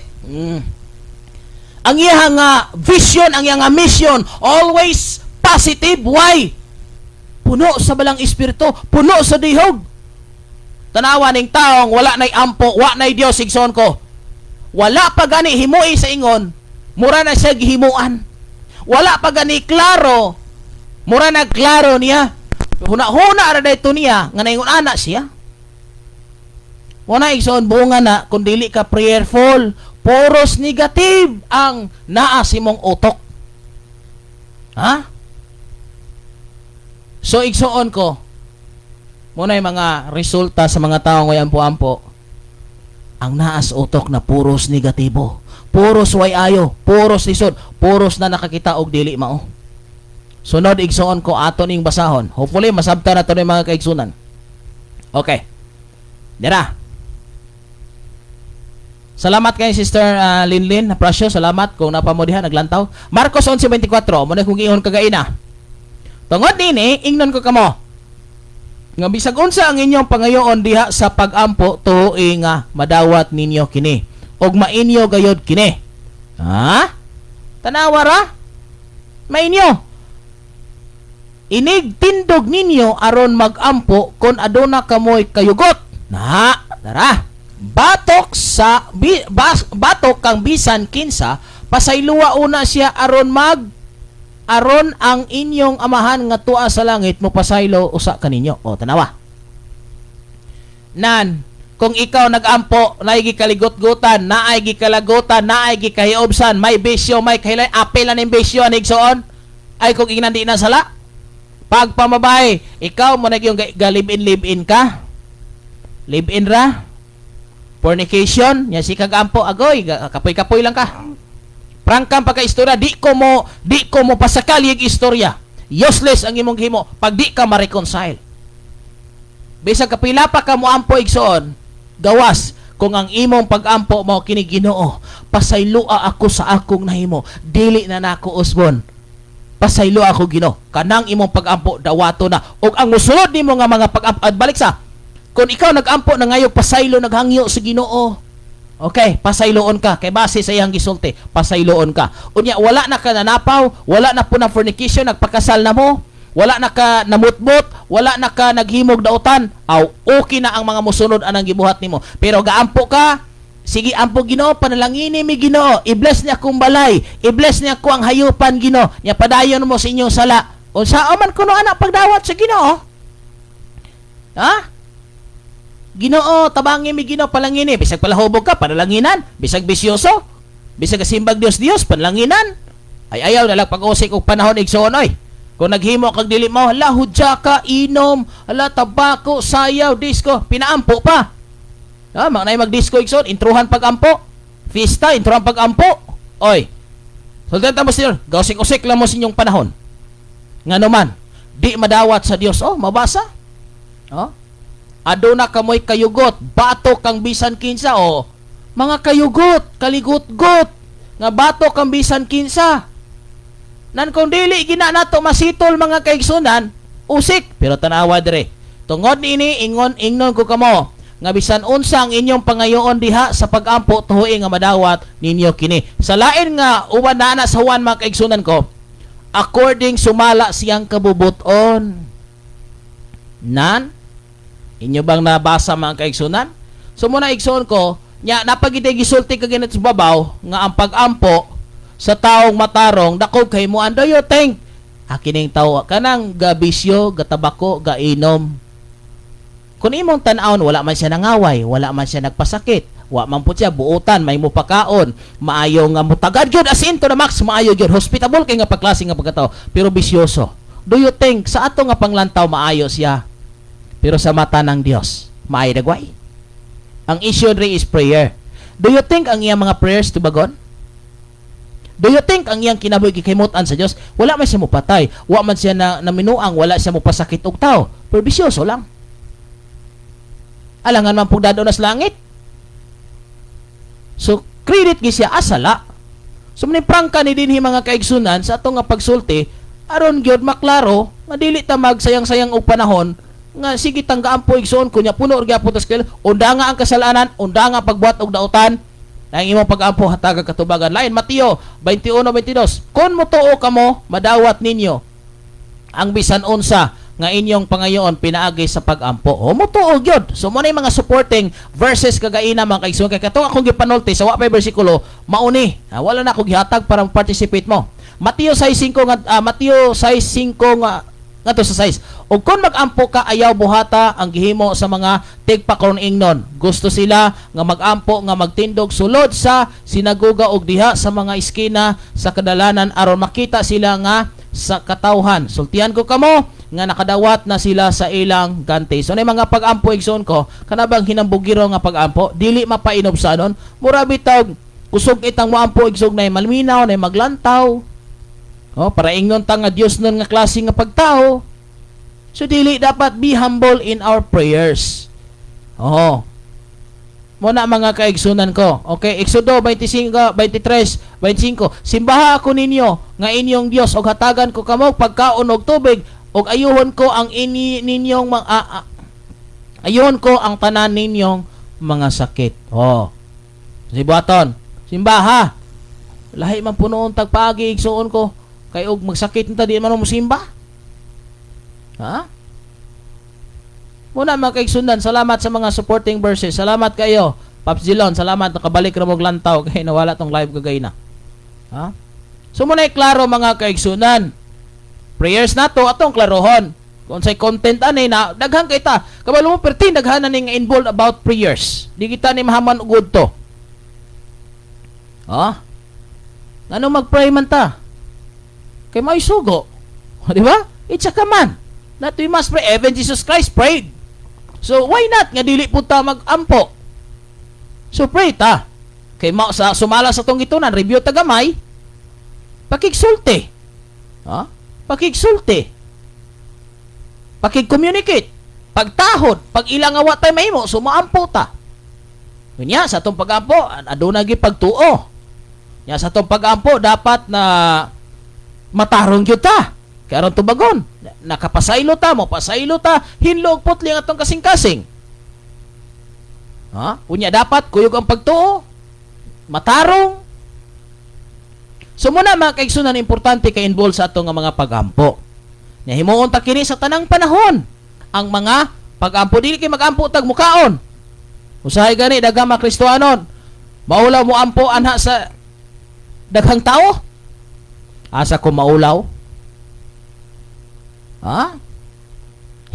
ang iyang nga vision, ang iyang nga mission, always positive. Why? Puno sa Balang Espiritu, puno sa dihog. Tanawa ning taong wala nay ampo, wa nay Dios, igsoon ko, wala pa gani himui sa ingon, mura na siya gihimuan. Wala pa gani klaro, mura na klaro niya. Huna-huna ra dayto niya nga naingon ana siya. Wala, igsoon, bunga na kung dili ka prayerful, puros negative ang naa sa imong utok. Ha? So igsoon ko, muna yung mga resulta sa mga tao ngay ampo-ampo, ang naas utok na puros negatibo, puros way ayo, puros lisod, puros na nakakita og dili mao. Sunod, igsoon ko, ato ning basahon. Hopefully masabta na to ni mga kaigsunan. Okay. Dira. Salamat kay Sister Linlin Precious, salamat kung napamo diha naglantaw. Marcos 11:24, mo na kung giingon kagaina. Tungod nini, ingnon ko kamo nga bisag unsa ang inyong pangayoon diha sa pagampo, tuoi nga madawat ninyo kini og mainyo gayod kini. Ha? Tanawa ra? Mainyo. Inig tindog ninyo aron magampo kon aduna kamoy kayugot. Na, tara. Batok sa batok kang bisan kinsa, pasayloa una siya aron ang inyong Amahan nga tua sa langit mo pasaylo usa kaninyo. O tanawa. Nan, kung ikaw nagampo, naay gikaligot-gutan, naay gikalagutan, naay gikahiobsan, may bisyo, may kahilay, apil na ning bisyo, anigsoon, ay kung ingnan di na sala. Pagpamabay, ikaw mo na yung ga-live-in, live-in ka. Live-in ra. Fornication, nya si kag-ampo, agoy, kapoy-kapoy lang ka. Prangkang pagka-istorya, di ko mo pasakal yung istorya. Useless ang imong himo pag di ka ma-reconcile. Bisag kapila pa ka mo ampo, igsoon, gawas kung ang imong pag-ampo mao kini: "Ginoo, pasayloa ako sa akong nahimo, dili na nako usbon. Pasayloa ako, Ginoo." Kanang imong pag-ampo dawato na. Ug ang musulod nimo nga mga pag-ampo, at balik sa kung ikaw nag-ampo na ngayog pasaylo, naghangyo sa Ginoo. Okay, pasayloon ka kay base sa iyang gisulti, pasayloon ka. Unya wala na ka nanapaw, wala na po na fornication, nagpakasal na mo, wala na ka namutbot, wala na ka naghimog dautan, aw okay na ang mga musunod anang gibuhat nimo. Pero gaampo ka, sige ampo, "Ginoo, panalangini mi, Ginoo, i-bless niya akong balay, i-bless niya ako ang hayupan, Ginoo." Nya padayon mo sa inyong sala. Unsa man kuno ana pagdawat sa Ginoo? Ha? "Ginoo, tabangi mi, Ginoo, palangini." Bisag palahubog ka, panalanginan. Bisag bisyoso, bisag simbag Dios Dios, panalanginan. Ay ayaw na lang pag-usik og panahon, igsoon oy. Kung naghimo kag dili mo, hala, hudya ka, inom, hala, tabako, sayaw, disco, pinaampo pa. Ha, mga nay mag-disco, igsoon, intruhan pag-ampo. Fiesta, intruhan pag-ampo. Oy. Sultan mo siya, gausik-usik lang mo sa inyong panahon. Nga naman, di madawat sa Dios. Oh, mabasa. Oh. Aduna kamoy kayugot, bato kang bisan kinsa, oh. Mga kayugot, kaligot-got, nga bato kang bisan kinsa. Nan kung dili gina nato masitol, mga kaigsunan, usik. Pero tanawa dire. Tungod niini ingon ingnon ko kamo nga bisan unsa ang inyong pangayoon diha sa pagampo, tuoi nga madawat ninyo kini. Sa lain nga uban na na sa Juan, mga kaigsunan ko, according sumala siyang kabubuton. Nan inyo bang nabasa, mga kaigsunan? So muna, igsoon ko, nya napagitay gisulti ka ganit sa babaw nga ang pagampo sa taong matarong dakog kay mo. Do you think Kining tawo kanang gabisyo, gatabako, gainom. Kung imong tan-awon, wala man siya nangaway, wala man siya nagpasakit, wa man pud siya buutan, may mupakaon, maayo nga mutagad gyud, as in to the max, maayo gyud, hospitable kay nga pagklase nga pagkatao, pero bisyoso. Do you think sa ato nga panglantaw maayo siya? Pero sa mata ng Dios, maayo dagway? Ang issue diri is prayer. Do you think ang iyang mga prayers tubagon? Do you think ang iyang kinabuhi gikimutan sa Dios? Wala man siya mupatay, wa man siya na naminuang, wala siya mupasakit og tao, pero bisyoso lang. Alangan man pug na sa langit. So, credit gi siya asala. So, mani prangka ni dinhi, mga kaigsunan, sa atong nga pagsulti aron gyud maklaro nga dili ta magsayang-sayang og panahon nga sige tang gaampo, igsoon, kunya puno ra gyapon tas unda nga ang kasalanan, unda nga pagbuhat og dautan na ang imong pag-ampo hatagag katubagan. Lain Mateo 21:22, "Kon motuo kamo, madawat ninyo ang bisan unsa nga inyong pangayoon pinaagi sa pag-ampo." O motuo gyud. So mo na yung mga supporting verses kagaina, mga kaigsoon, kay katong akong gipanulti sa wa pay bersikulo mauni. Wala na ako gihatag para participate mo. Mateo 6:5 nga Mateo 6:5 nga ngadto sa 6. "Ug kon mag-ampo ka, ayaw buhata ang gihimo sa mga tigpakaron ingnon. Gusto sila nga mag-ampo nga magtindog sulod sa sinagoga ug diha sa mga eskina sa kadalanan aron makita sila nga sa katawhan. Sultian ko kamo nga nakadawat na sila sa ilang ganti." So na mga pag-ampo, igsoon ko, kanabang hinambugiro nga pag-ampo, dili mapainubsanon, mura bitaw kusog itang moampo, igsoon, na malminaw, na maglantaw. Oh, para ingnon ta nga Dios nun nga klase nga pagtao. So dili dapat, be humble in our prayers. Oh. Mo na, mga kaigsunan ko. Okay, Exodo 25, 23, 25. "Simbaha ako ninyo nga inyong Dios ug hatagan ko kamo pagkaon og tubig ug ayuhon ko ang ini ninyong mga ayuhon ko ang tanan ninyong mga sakit." Oh. Si buhaton, simbaha. Lahi man punoon tagpaagi, igsuon ko. Kay og magsakit ta, di man mo simba. Ha? Muna, mga kaigsunan, salamat sa mga supporting verses. Salamat kayo. Pops Zilon, salamat, nakabalik ra mo lantaw kay nawala tong live kagay na. Ha? So muna klaro, mga kaigsunan. Prayers nato atong klarohon. Kung say content ani na daghan kay ta. Kabalo mo perti daghan na ning involved about prayers. Di kita ni mahaman ugod to. Ha? Ngano mag-pray man ta? Kay may sugo. Di ba? It's a command that we must pray. Even Jesus Christ prayed. So why not nga dili po ta mag-ampo? So pray ta. Kay ma sa sumala sa tong gitunan, review ta gamay, pakigsulti. Ha? Pakigsulti. Pakig-communicate. Pagtahod, pag ilang nga wa tay mahimo, so maampo ta. Unya sa atong pag-ampo, aduna gyud pagtuo. Nya sa atong pag-ampo dapat na matarong gyud ta. Kay aron tubagon, nakapasaylo ta, mo pasaylo ta, hinlo og putli ang atong kasing-kasing. Ha? Unya dapat kuyog ang pagtuo, matarong. So muna, mga kaigsunan, importante kay involved sa atong nga mga pagampo. Nya himuon ta kini sa tanang panahon. Ang mga pagampo, dili kay magampo tag mukaon. Usahay gani daghang mga Kristohanon. Maulaw mo ampo anha sa daghang tao. Asa ko maulaw? Ha?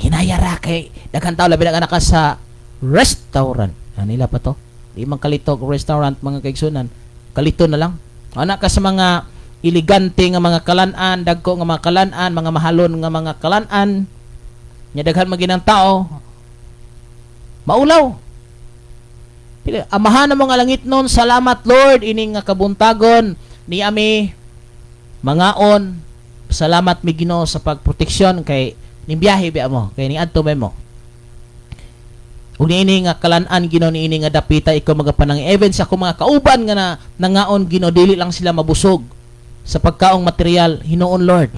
Hinayara kay daghang tao, labi na ka sa restaurant. Anila pa to? Di man kalito restaurant, mga kaigsunan. Kalito na lang. Ana ka sa mga elegante nga mga kalan-an, dagko nga mga kalan-an, mga mahalon nga mga kalan-an. Nya daghan maginang tao. Maulaw. Pili, "Amahan ng mga langit nun, salamat Lord ini nga kabuntagon ni ami mangaon. Salamat mi Ginoo sa pagproteksyon kay ning biyahe biya mo, kay ning adto mo. Ug niini nga kalan-an, Ginoo, niini nga dapita, ikaw magapanang even sa akong mga kauban nga na nangaon, Ginoo, dili lang sila mabusog sa pagkaong material, hinuon Lord.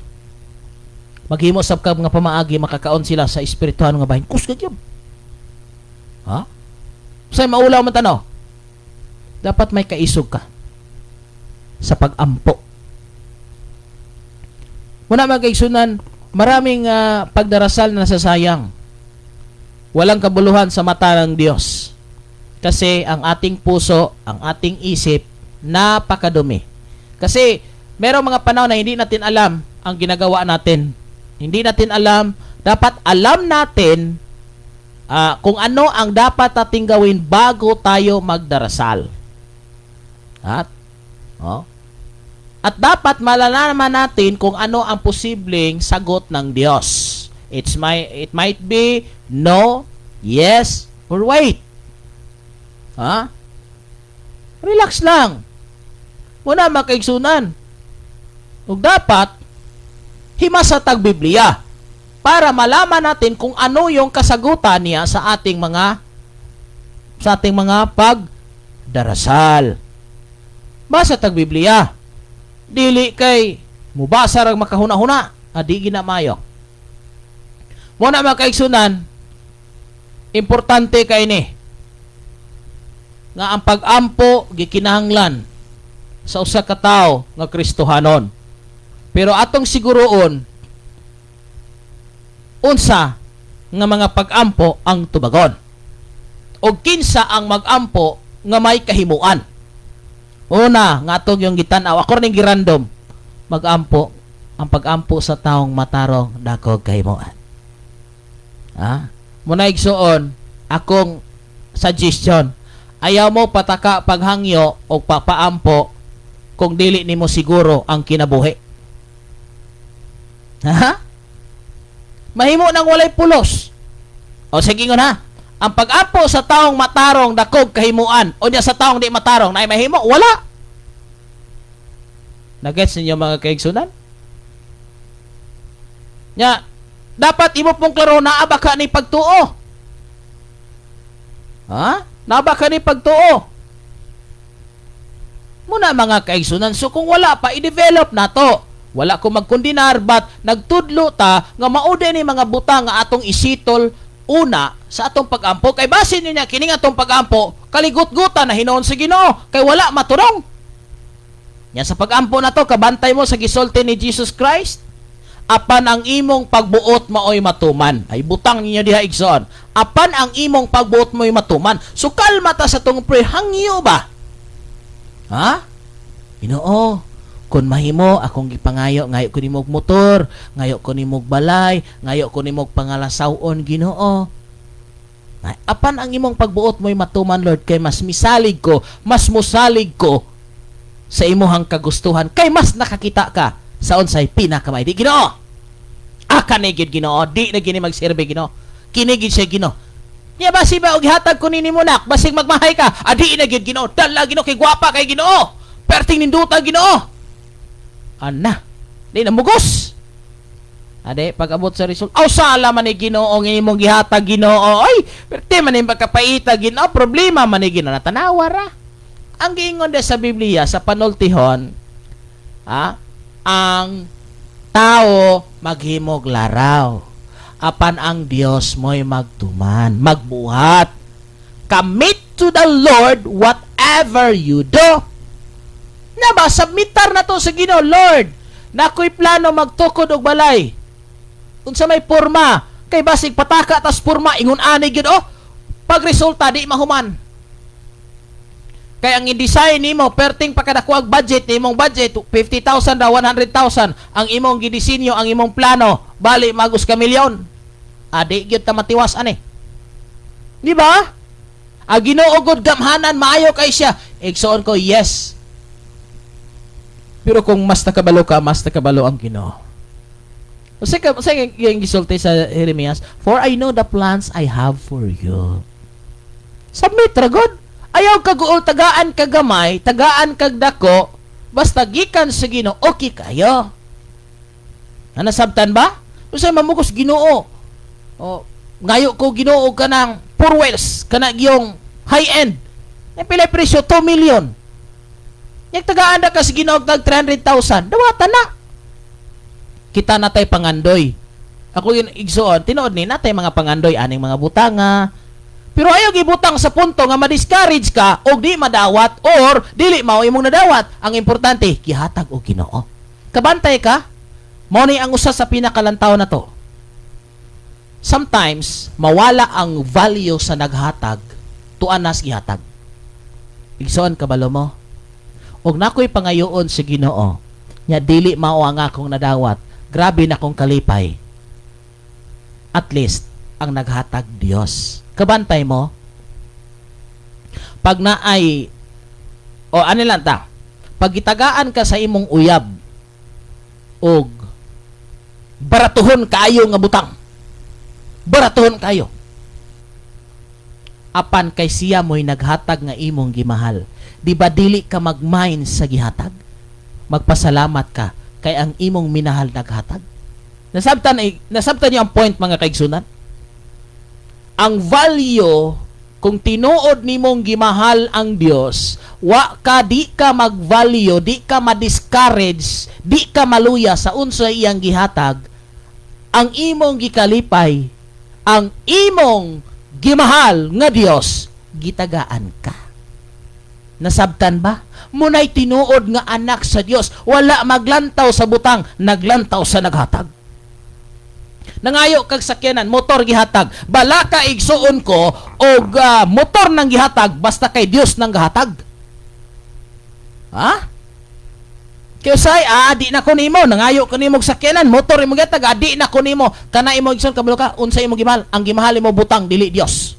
Maghimo sab ka nga pamaagi makakaon sila sa espirituhan nga bahin." Kusga gyud. Ha? Say maulaw man tanaw. Dapat may kaisog ka sa pag-ampo. Muna, mga kaigsunan, maraming pagdarasal na nasasayang. Walang kabuluhan sa mata ng Diyos. Kasi ang ating puso, ang ating isip, napakadumi. Kasi Merong mga panahon na hindi natin alam ang ginagawa natin. Hindi natin alam. Dapat alam natin kung ano ang dapat nating gawin bago tayo magdarasal. At, oh, at dapat malalaman natin kung ano ang posibleng sagot ng Diyos. It might be no, yes, or wait. Ha? Relax lang. Muna makaigsunan. Ug dapat himasa tag Biblia para malaman natin kung ano yung kasagutan niya sa ating mga pagdarasal. Basa tag Biblia. Dili kay mubasa rag makahuna-huna, adi ginamayo. Muna, mga kaigsunan, importante kay ni nga ang pag-ampo gikinahanglan sa usa ka tawo nga Kristohanon. Pero atong siguroon unsa nga mga pag-ampo ang tubagon. O kinsa ang mag-ampo nga may kahimuan. Una, nga atong yung gitan-aw, ako ning girandom, mag-ampo, ang pag-ampo sa taong matarong dako kahimuan. Ha? Muna, igsuon, akong suggestion, ayaw mo pataka paghangyo o papaampo kung dili nimo siguro ang kinabuhi. Ha? Mahimo nang walay pulos. O sige na. Ang pag-ampo sa taong matarong dakog kahimuan o niya sa taong di matarong na mahimo wala. Nagets ninyo, mga kaigsunan? Nya, dapat imo pong klaro, naa ba ka ni pagtuo? Ha? Naa ba ka ni pagtuo? Muna, mga kaigsunan, so kung wala pa, i-develop na to. Wala ko magkundinar, but nagtudlo ta nga mao ni mga butang nga atong isitol una sa atong pag-ampo kay basin niya kining atong pag-ampo kaligut-gutan na hinuon sa Ginoo kay wala maturong. Yan sa pag-ampo na to, kabantay mo sa gisulti ni Jesus Christ, "Apan ang imong pagbuot maoy matuman." Ay butang ninyo diha, igsoon. "Apan ang imong pagbuot mo'y matuman." So kalma ta sa tong pray, hangyo ba? Ha? "Ginoo, kung mahimo akong gipangayo, ngayo ko nimog motor, ngayo ko nimog balay, ngayo ko nimog pangalasawon, Ginoo." Ay, "Apan ang imong pagbuot mo'y matuman, Lord, kay mas misalig ko, mas musalig ko sa imuhang kagustuhan kay mas nakakita ka sa unsay pinakamay." Di Ginoo. Aka ni gid, Ginoo, di na gini magserbe, Ginoo. Kini gid siya, Ginoo. Niya basi ba og gihatag ko nini mo, nak, basig magmahay ka. Adi na gid, Ginoo. Dala, Ginoo, kay gwapa kay Ginoo. Perting ninduta, Ginoo. Ana, di na mugos. Ade, pag abot sa result, aw sala man ni Ginoo ang imong gihatag, Ginoo. Ay, perti man ni pagkapaita, Ginoo, problema man ni Ginoo, natanawa ra. Ang giingon de sa Biblia sa panultihon, ang tao maghimog laraw. Apan ang Dios mo'y magtuman, magbuhat. Commit to the Lord whatever you do. Na ba, submitar na to sa Ginoo, "Lord, nakoy plano magtukod og balay. Unsa may porma?" Kay basig pataka tas porma ingon ani gyud, oh. Pag resulta di mahuman. Kay ang i-design nimo perting pakadako ang budget nimong budget 50,000 ra, 100,000 ang imong gidisenyo, ang imong plano bali magus ka milyon. Adi gyud ta matiwas ani. Di ba? Ang Ginoo gud gamhanan, maayo kay siya. Igsoon ko, yes. Pero kung mas nakabalo ka, mas nakabalo ang Ginoo. Usa ka yung gisulti sa Jeremias, "For I know the plans I have for you." Submit ra god. Ayaw kaguol, tagaan ka gamay, tagaan kag dako, basta gikan sa Ginoo, okay kayo. Na nasabtan ba? Usa mamugos, "Ginoo. O, ngayo ko, Ginoo, kanang four wheels, kana yung high end. Yung pila presyo? 2 million." Yung tagaan na ka sa Ginoo tag 300,000, dawatan na. Kita na tay pangandoy. Ako yun, igsoon, tinuod ni natay mga pangandoy aning mga butanga. Pero ayaw gibutang sa punto nga ma-discourage ka og di madawat or dili mao imong nadawat. Ang importante, gihatag og Ginoo. Kabantay ka? Mao ni ang usa sa pinakalantaw na to. Sometimes mawala ang value sa naghatag tuan nas gihatag. Igsoon, kabalo mo? Og nakoy pangayoon sa Ginoo Nya dili mao ang akong nadawat. Grabe na kong kalipay. At least ang naghatag Dios. Kabantay mo? Pag naay o ano lang ta? Pag gitagaan ka sa imong uyab og baratuhon kaayo nga butang. Baratuhon kayo. Apan kay siya mo'y naghatag nga imong gimahal. Di ba dili ka magmain sa gihatag? Magpasalamat ka kay ang imong minahal naghatag. Nasabtan niyo ang point, mga kaigsunan? Ang value kung tinuod nimong gimahal ang Dios, wa ka di ka mag-value, di ka ma-discourage, di ka maluya sa unsay iyang gihatag. Ang imong gikalipay, ang imong gimahal nga Dios, gitagaan ka. Nasabtan ba? Munay tinuod nga anak sa Dios, wala maglantaw sa butang, naglantaw sa naghatag. Nangayo kag sakyanan, motor gihatag. Balaka igsuon ko og motor nang gihatag basta kay Dios nang gihatag. Ha? Kaya say, di na ko nimo, nangayo ko nimo og sakyanan, motor imo gihatag, di na ko nimo. Kana imo igsoon, kabalo ka unsa imo gimahal? Ang gimahal imo butang, dili Dios.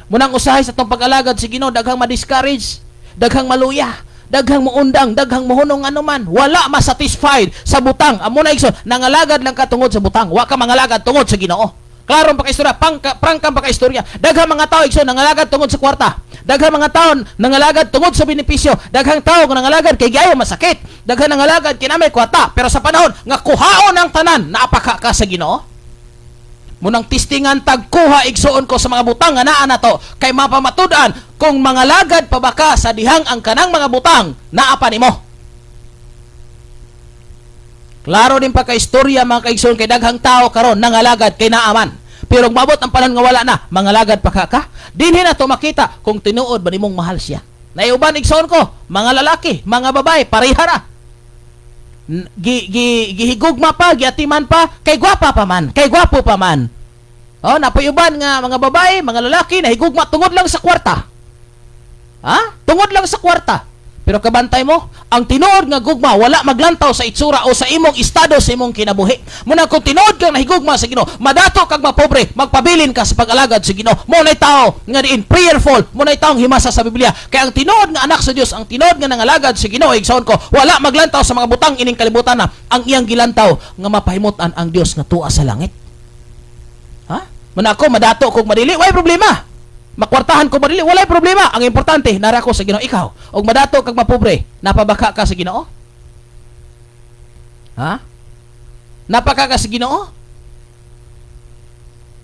Munang usahay sa atong pag-alagad sa Ginoo, daghang ma-discourage, daghang maluya, daghang muundang, daghang muhunong anuman, wala masatisfied sa butang. Amo na igsoon, nangalagad lang ka tungod sa butang, wa ka mangalagad tungod sa Ginoo. Klarong pakaistorya, prangkang pakaistorya. Daghang mga tao igsoon nangalagad tungod sa kwarta. Daghang mga tao nangalagad tungod sa benepisyo. Daghang tao nga nangalagad kay giayo masakit. Daghang nangalagad kinamay kwarta. Pero sa panahon nga kuhaon ang tanan, naapaka ka sa Ginoo. Munang tistingan tagkuha igsuon ko sa mga butang nga naa nato kay mapamatud-an kung mangalagad pa ba ka sa dihang ang kanang mga butang naa pa nimo. Klaro din pa kay istorya, mga kaigsoon, kay daghang tao karon nangalagad kay naaman. Pero mabot ang panahon nga wala na, mangalagad pa ka ka? Dinhi na to makita kung tinuod ba nimong mahal siya. Naiuban igsoon ko, mga lalaki, mga babae, pareha ra. Gihigugma pa, giatiman pa, kay gwapa pa man, kay gwapo pa man. Oh, napayuban nga mga babae, mga lalaki nahigugma tungod lang sa kwarta. Ha? Tungod lang sa kwarta. Pero kabantay mo, ang tinuod nga gugma wala maglantaw sa itsura o sa imong estado sa imong kinabuhi. Muna kung tinuod kang nahigugma sa Ginoo, madato kag mapobre, magpabilin ka sa pag-alagad sa Ginoo. Mo nay tao nga diin prayerful, mo nay taong himasa sa Biblia. Kay ang tinuod nga anak sa Dios, ang tinuod nga nangalagad sa Ginoo, igsoon ko, wala maglantaw sa mga butang ining kalibutan na ang iyang gilantaw nga mapahimut-an ang Dios nga tuwa sa langit. Ha? Muna ako madato kog madili, way problema. Makwartahan ko madili, walay problema. Ang importante, nara ko sa Ginoo. Ikaw, og madato kag mapobre, napabaka ka sa Ginoo? Ha? Napaka ka sa Ginoo?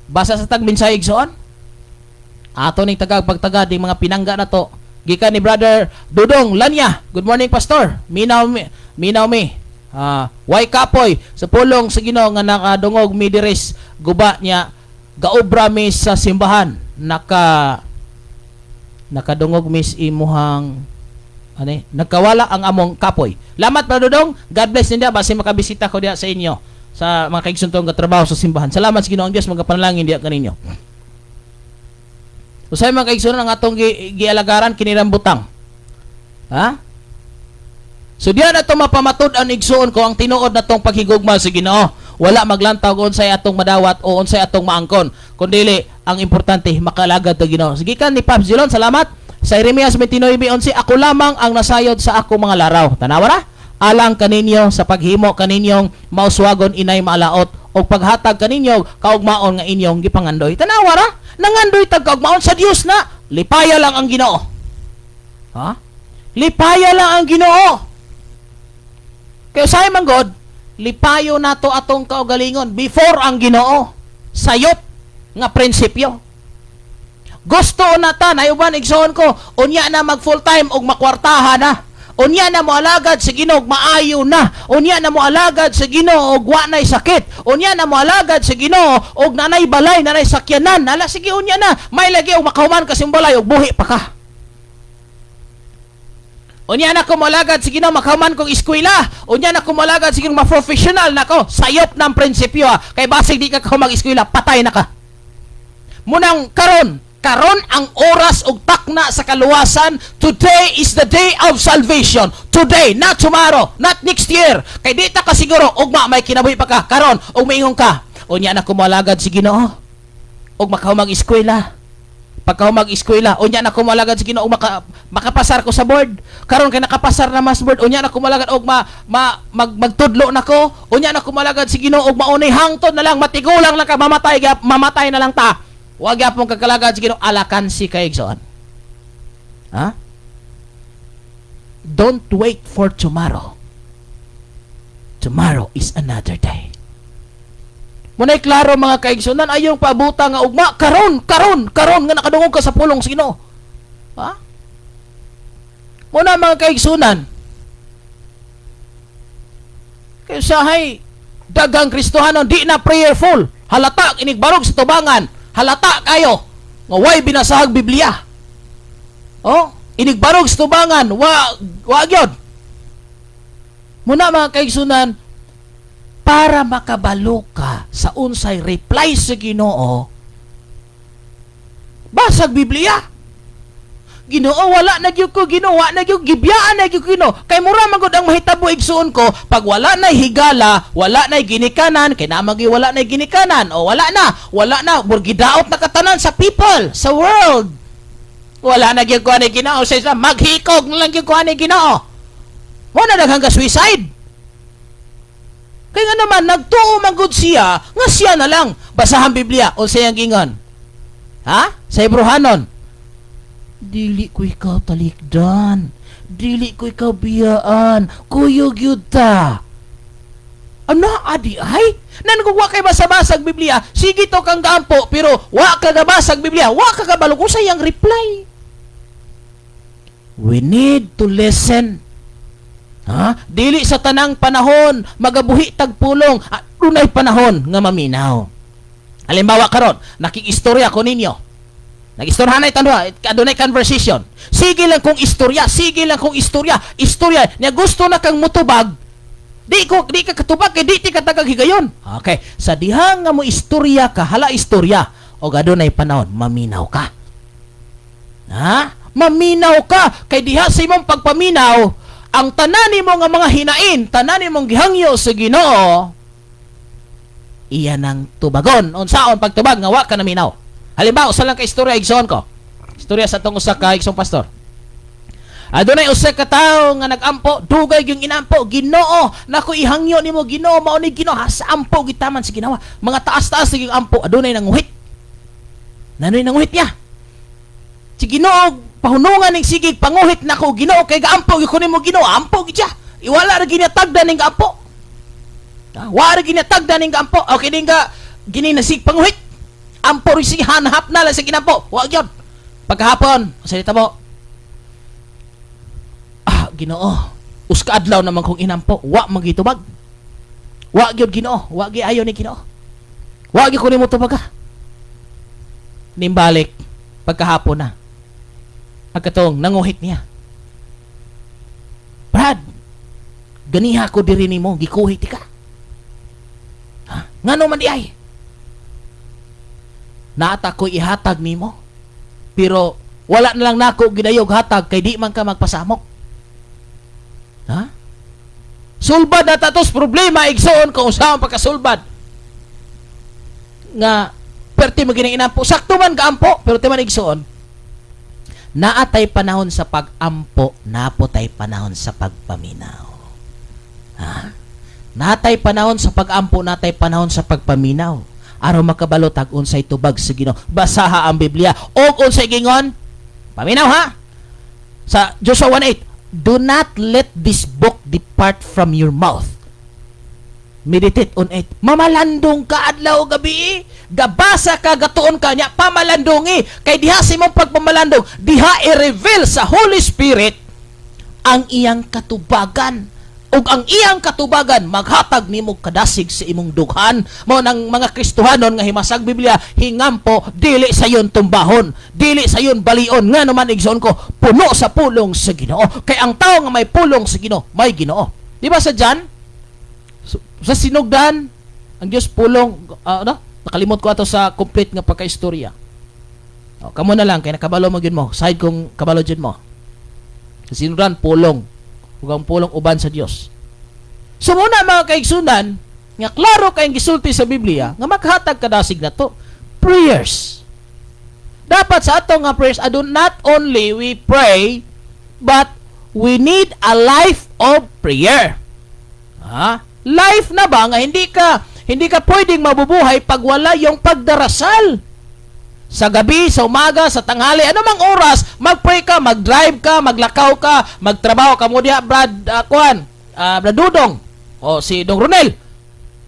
Basa sa tag mensahe igsoon. Ato ning tagag pagtaga ding mga pinangga na to. Gikan ni Brother Dudong Lanya. Good morning, Pastor. Minaw mi, minaw mi. Way kapoy sa pulong sa Ginoo nga nakadungog mi diris guba niya gaobra mi sa simbahan. Nakadungog mis imuhang ani nagkawala ang among kapoy. Lamat, Brother Dudong. God bless ninyo. Basi makabisita ko diha sa inyo sa mga kaigsuntong katrabaho sa simbahan. Salamat sa Ginoo ang Dios magapanalangin diha kaninyo. Usay mga kaigsunan ang atong gialagaran kinirang butang. Ha? So diha na to mapamatud-an igsuon ko ang tinuod na tong paghigugma sa Ginoo. Wala maglantaw kung unsay atong madawat o unsay atong maangkon. Kundili ang importante makalagad ta Ginoo. Sige kan ni Pops Jilon, salamat. Sa Jeremias 29:11, ako lamang ang nasayod sa ako mga laraw. Tanawa ra? Alang kaninyo sa paghimo kaninyong mauswagon inay maalaot og paghatag kaninyo kaugmaon nga inyong gipangandoy. Tanawa ra? Nangandoy tag kaugmaon sa Dios na. Lipaya lang ang Ginoo. Ha? Lipaya lang ang Ginoo. Kaya say man God, lipayo nato atong kaugalingon before ang Ginoo. Sayop nga prinsipyo. Gusto na ta, nayuban igsoon ko, unya na mag full time og makwartaha na. Unya na moalagad sa Ginoo og maayo na. Unya na moalagad sa Ginoo og wa nay sakit. Unya na moalagad sa Ginoo og nanay balay, nanay sakyanan. Ala sige unya na, may lagi og makahuman ka balay og buhi pa ka. Unya na ko moalagad sa Ginoo makahuman kog eskwela. Unya na ko moalagad sa Ginoo ma-professional na ko. Sayop ng prinsipyo ha. Kay basig di ka mag eskwela, patay na ka. Munang karon Karon ang oras ug takna sa kaluwasan. Today is the day of salvation. Today, not tomorrow, not next year. Kay di ta kasiguro ugma may kinabuhi pa ka karon ug maingon ka. Unya na ko moalagad si Ginoo ug makahumag eskwela. Pagkahumag eskwela, unya na ko moalagad sa Ginoo, makapasar ko sa board. Karon kay nakapasar na mas board, unya na ko moalagad og ma, ma mag, magtudlo na ko. Unya na ko moalagad sa Ginoo og maunay hangtod na lang matigulang lang ka, mamatay gyap, mamatay na lang ta. Wa gyapon kakalagad sa Ginoo, alakansi kay, igsoon. Ha? Don't wait for tomorrow. Tomorrow is another day. Muna'y klaro, mga kaigsunan, ayong pabuta nga ugma karon karon karon nga nakadungog ka sa pulong sa Ginoo. Ha? Muna, mga kaigsunan, kay usahay daghang Kristohanon di na prayerful. Halata inigbarog sa tubangan, halata kayo nga way binasahag Biblia. Oh, inigbarog sa tubangan, wa wa gyud. Muna, mga kaigsunan, para makabalo ka sa unsay reply sa Ginoo, basag Biblia. Ginoo, wala na gyud ko, Ginoo, wa na gyud, gibiyaan na gyud ko, Ginoo. Kay mura man gud ang mahitabo, igsuon ko, pag wala na higala, wala na ginikanan, kay naa man gyud wala na ginikanan, o wala na, gidaot na katanan sa people, sa world. Wala na gyud ko ani, Ginoo, sa Islam, maghikog na lang gyud ko ani, Ginoo. Mo na daghang ka suicide. Kaya nga naman, nagtuo man gud siya, nga siya na lang. Basahan Biblia, unsa iyang gingon? Ha? Sa Hebrehanon. Dili ko ikaw talikdan. Dili ko ikaw biyaan. Kuyog yun ta. Ano, adi ay? Nan kung wa kay basa-basag Biblia, sige to kang gaampo, pero wa ka gabasag Biblia, wa ka kabalo kung sa iyang reply. We need to listen. Ha? Dili sa tanang panahon magabuhi tag pulong, ah, dunay panahon nga maminaw. Halimbawa karon, nakikistorya ko ninyo. Nag-istorya na itanwa, adunay conversation. Sige lang kong istorya, sige lang kong istorya, istorya niya gusto na kang mutubag. Di ka katubag kay di ti ka tagag higayon. Okay, sa diha nga mo istorya ka, hala istorya og adunay panahon maminaw ka. Ha? Maminaw ka kay diha sa imong pagpaminaw, ang tanan nimo nga mga hinain, tanan nimong gihangyo sa Ginoo, iya nang tubagon. Unsaon pagtubag nga wa ka naminaw? Halimbawa, usa lang ka istorya, igsoon ko. Istorya sa atong usa ka igsoong pastor. Adunay usa ka tawo nga nagampo, dugay gyung inampo, "Ginoo, nako ihangyo nimo, Ginoo, mao ni Ginoo, sa ampo gitaman sa ginawa." Mga taas-taas yung ampo, adunay nanguhit. Nanoy nanguhit niya. Si Ginoo pahunungan ning sigig panguhit nako, Ginoo, kay gaampo gyud ko nimo, Ginoo, ampo gid siya. Iwala ra ginatagda ning gaampo. Ah, wa ra ginatagda ning gaampo. Okay ning ga gini na sig panguhit. Ampo rin sige hanhap na lang sa ginampo. Wa gyud. Pagkahapon, salita mo. "Ah, Ginoo. Uska adlaw naman kong inampo, wa magitubag. Wa gyud, Ginoo, wa gyud ayo ni Ginoo. Wa gyud ko nimo tubaga." Nimbalik pagkahapon na. Pagkatong nanguhit niya. "Brad, ganiha ko diri nimo, gikuhit ka. Ha? Ngano man di ay? Naata ko ihatag nimo. Pero wala na lang nako gidayog hatag kay di man ka magpasamok." Ha? Sulbad na tatos problema, igsoon, kung usahan pagkasulbad. Nga perti mo gining inampo, sakto man gaampo, pero ti man, igsoon. Naatay panahon sa pag-ampo, napotay panahon sa pagpaminaw. Ha? Natay panahon sa pag-ampo, natay panahon sa pagpaminaw. Aron makabalo tag unsay tubag sa Ginoo. Basaha ang Biblia. Og unsay gingon? Paminaw ha. Sa Joshua 1:8, "Do not let this book depart from your mouth. Meditate on it." Mamalandong ka adlaw gabi. Gabasa ka, gatuon ka niya, pamalandongi. Kay diha sa imong pagpamalandong, diha i-reveal sa Holy Spirit ang iyang katubagan ug ang iyang katubagan maghatag nimo kadasig sa imong dughan. Mao nang mga Kristohanon nga himasag Biblia, hingampo, dili sayon tumbahon, dili sayon balion. Nga naman, igsoon ko, puno sa pulong sa Ginoo, kay ang tao nga may pulong sa Ginoo, may Ginoo. Di ba sa John, sa sinugdan ang Dios pulong, ano, nakalimot ko ato sa complete nga pagkaistorya. O, kamo na lang kay nakabalo mo gyud mo. Side kong kabalo jud mo. Sa sinuran pulong ug ang pulong uban sa Dios. So muna, mga kaigsunan, nga klaro kayong gisulti sa Biblia nga makhatag kadasig nato, prayers. Dapat sa ato nga prayers adun, not only we pray but we need a life of prayer. Ha? Life na ba nga hindi ka pwedeng mabubuhay pag wala yung pagdarasal? Sa gabi, sa umaga, sa tanghali, ano mang oras, mag-pray ka, mag-drive ka, maglakaw ka, magtrabaho ka mo diha, Brad, kuan, Brad Dudong, o si Dong Ronel.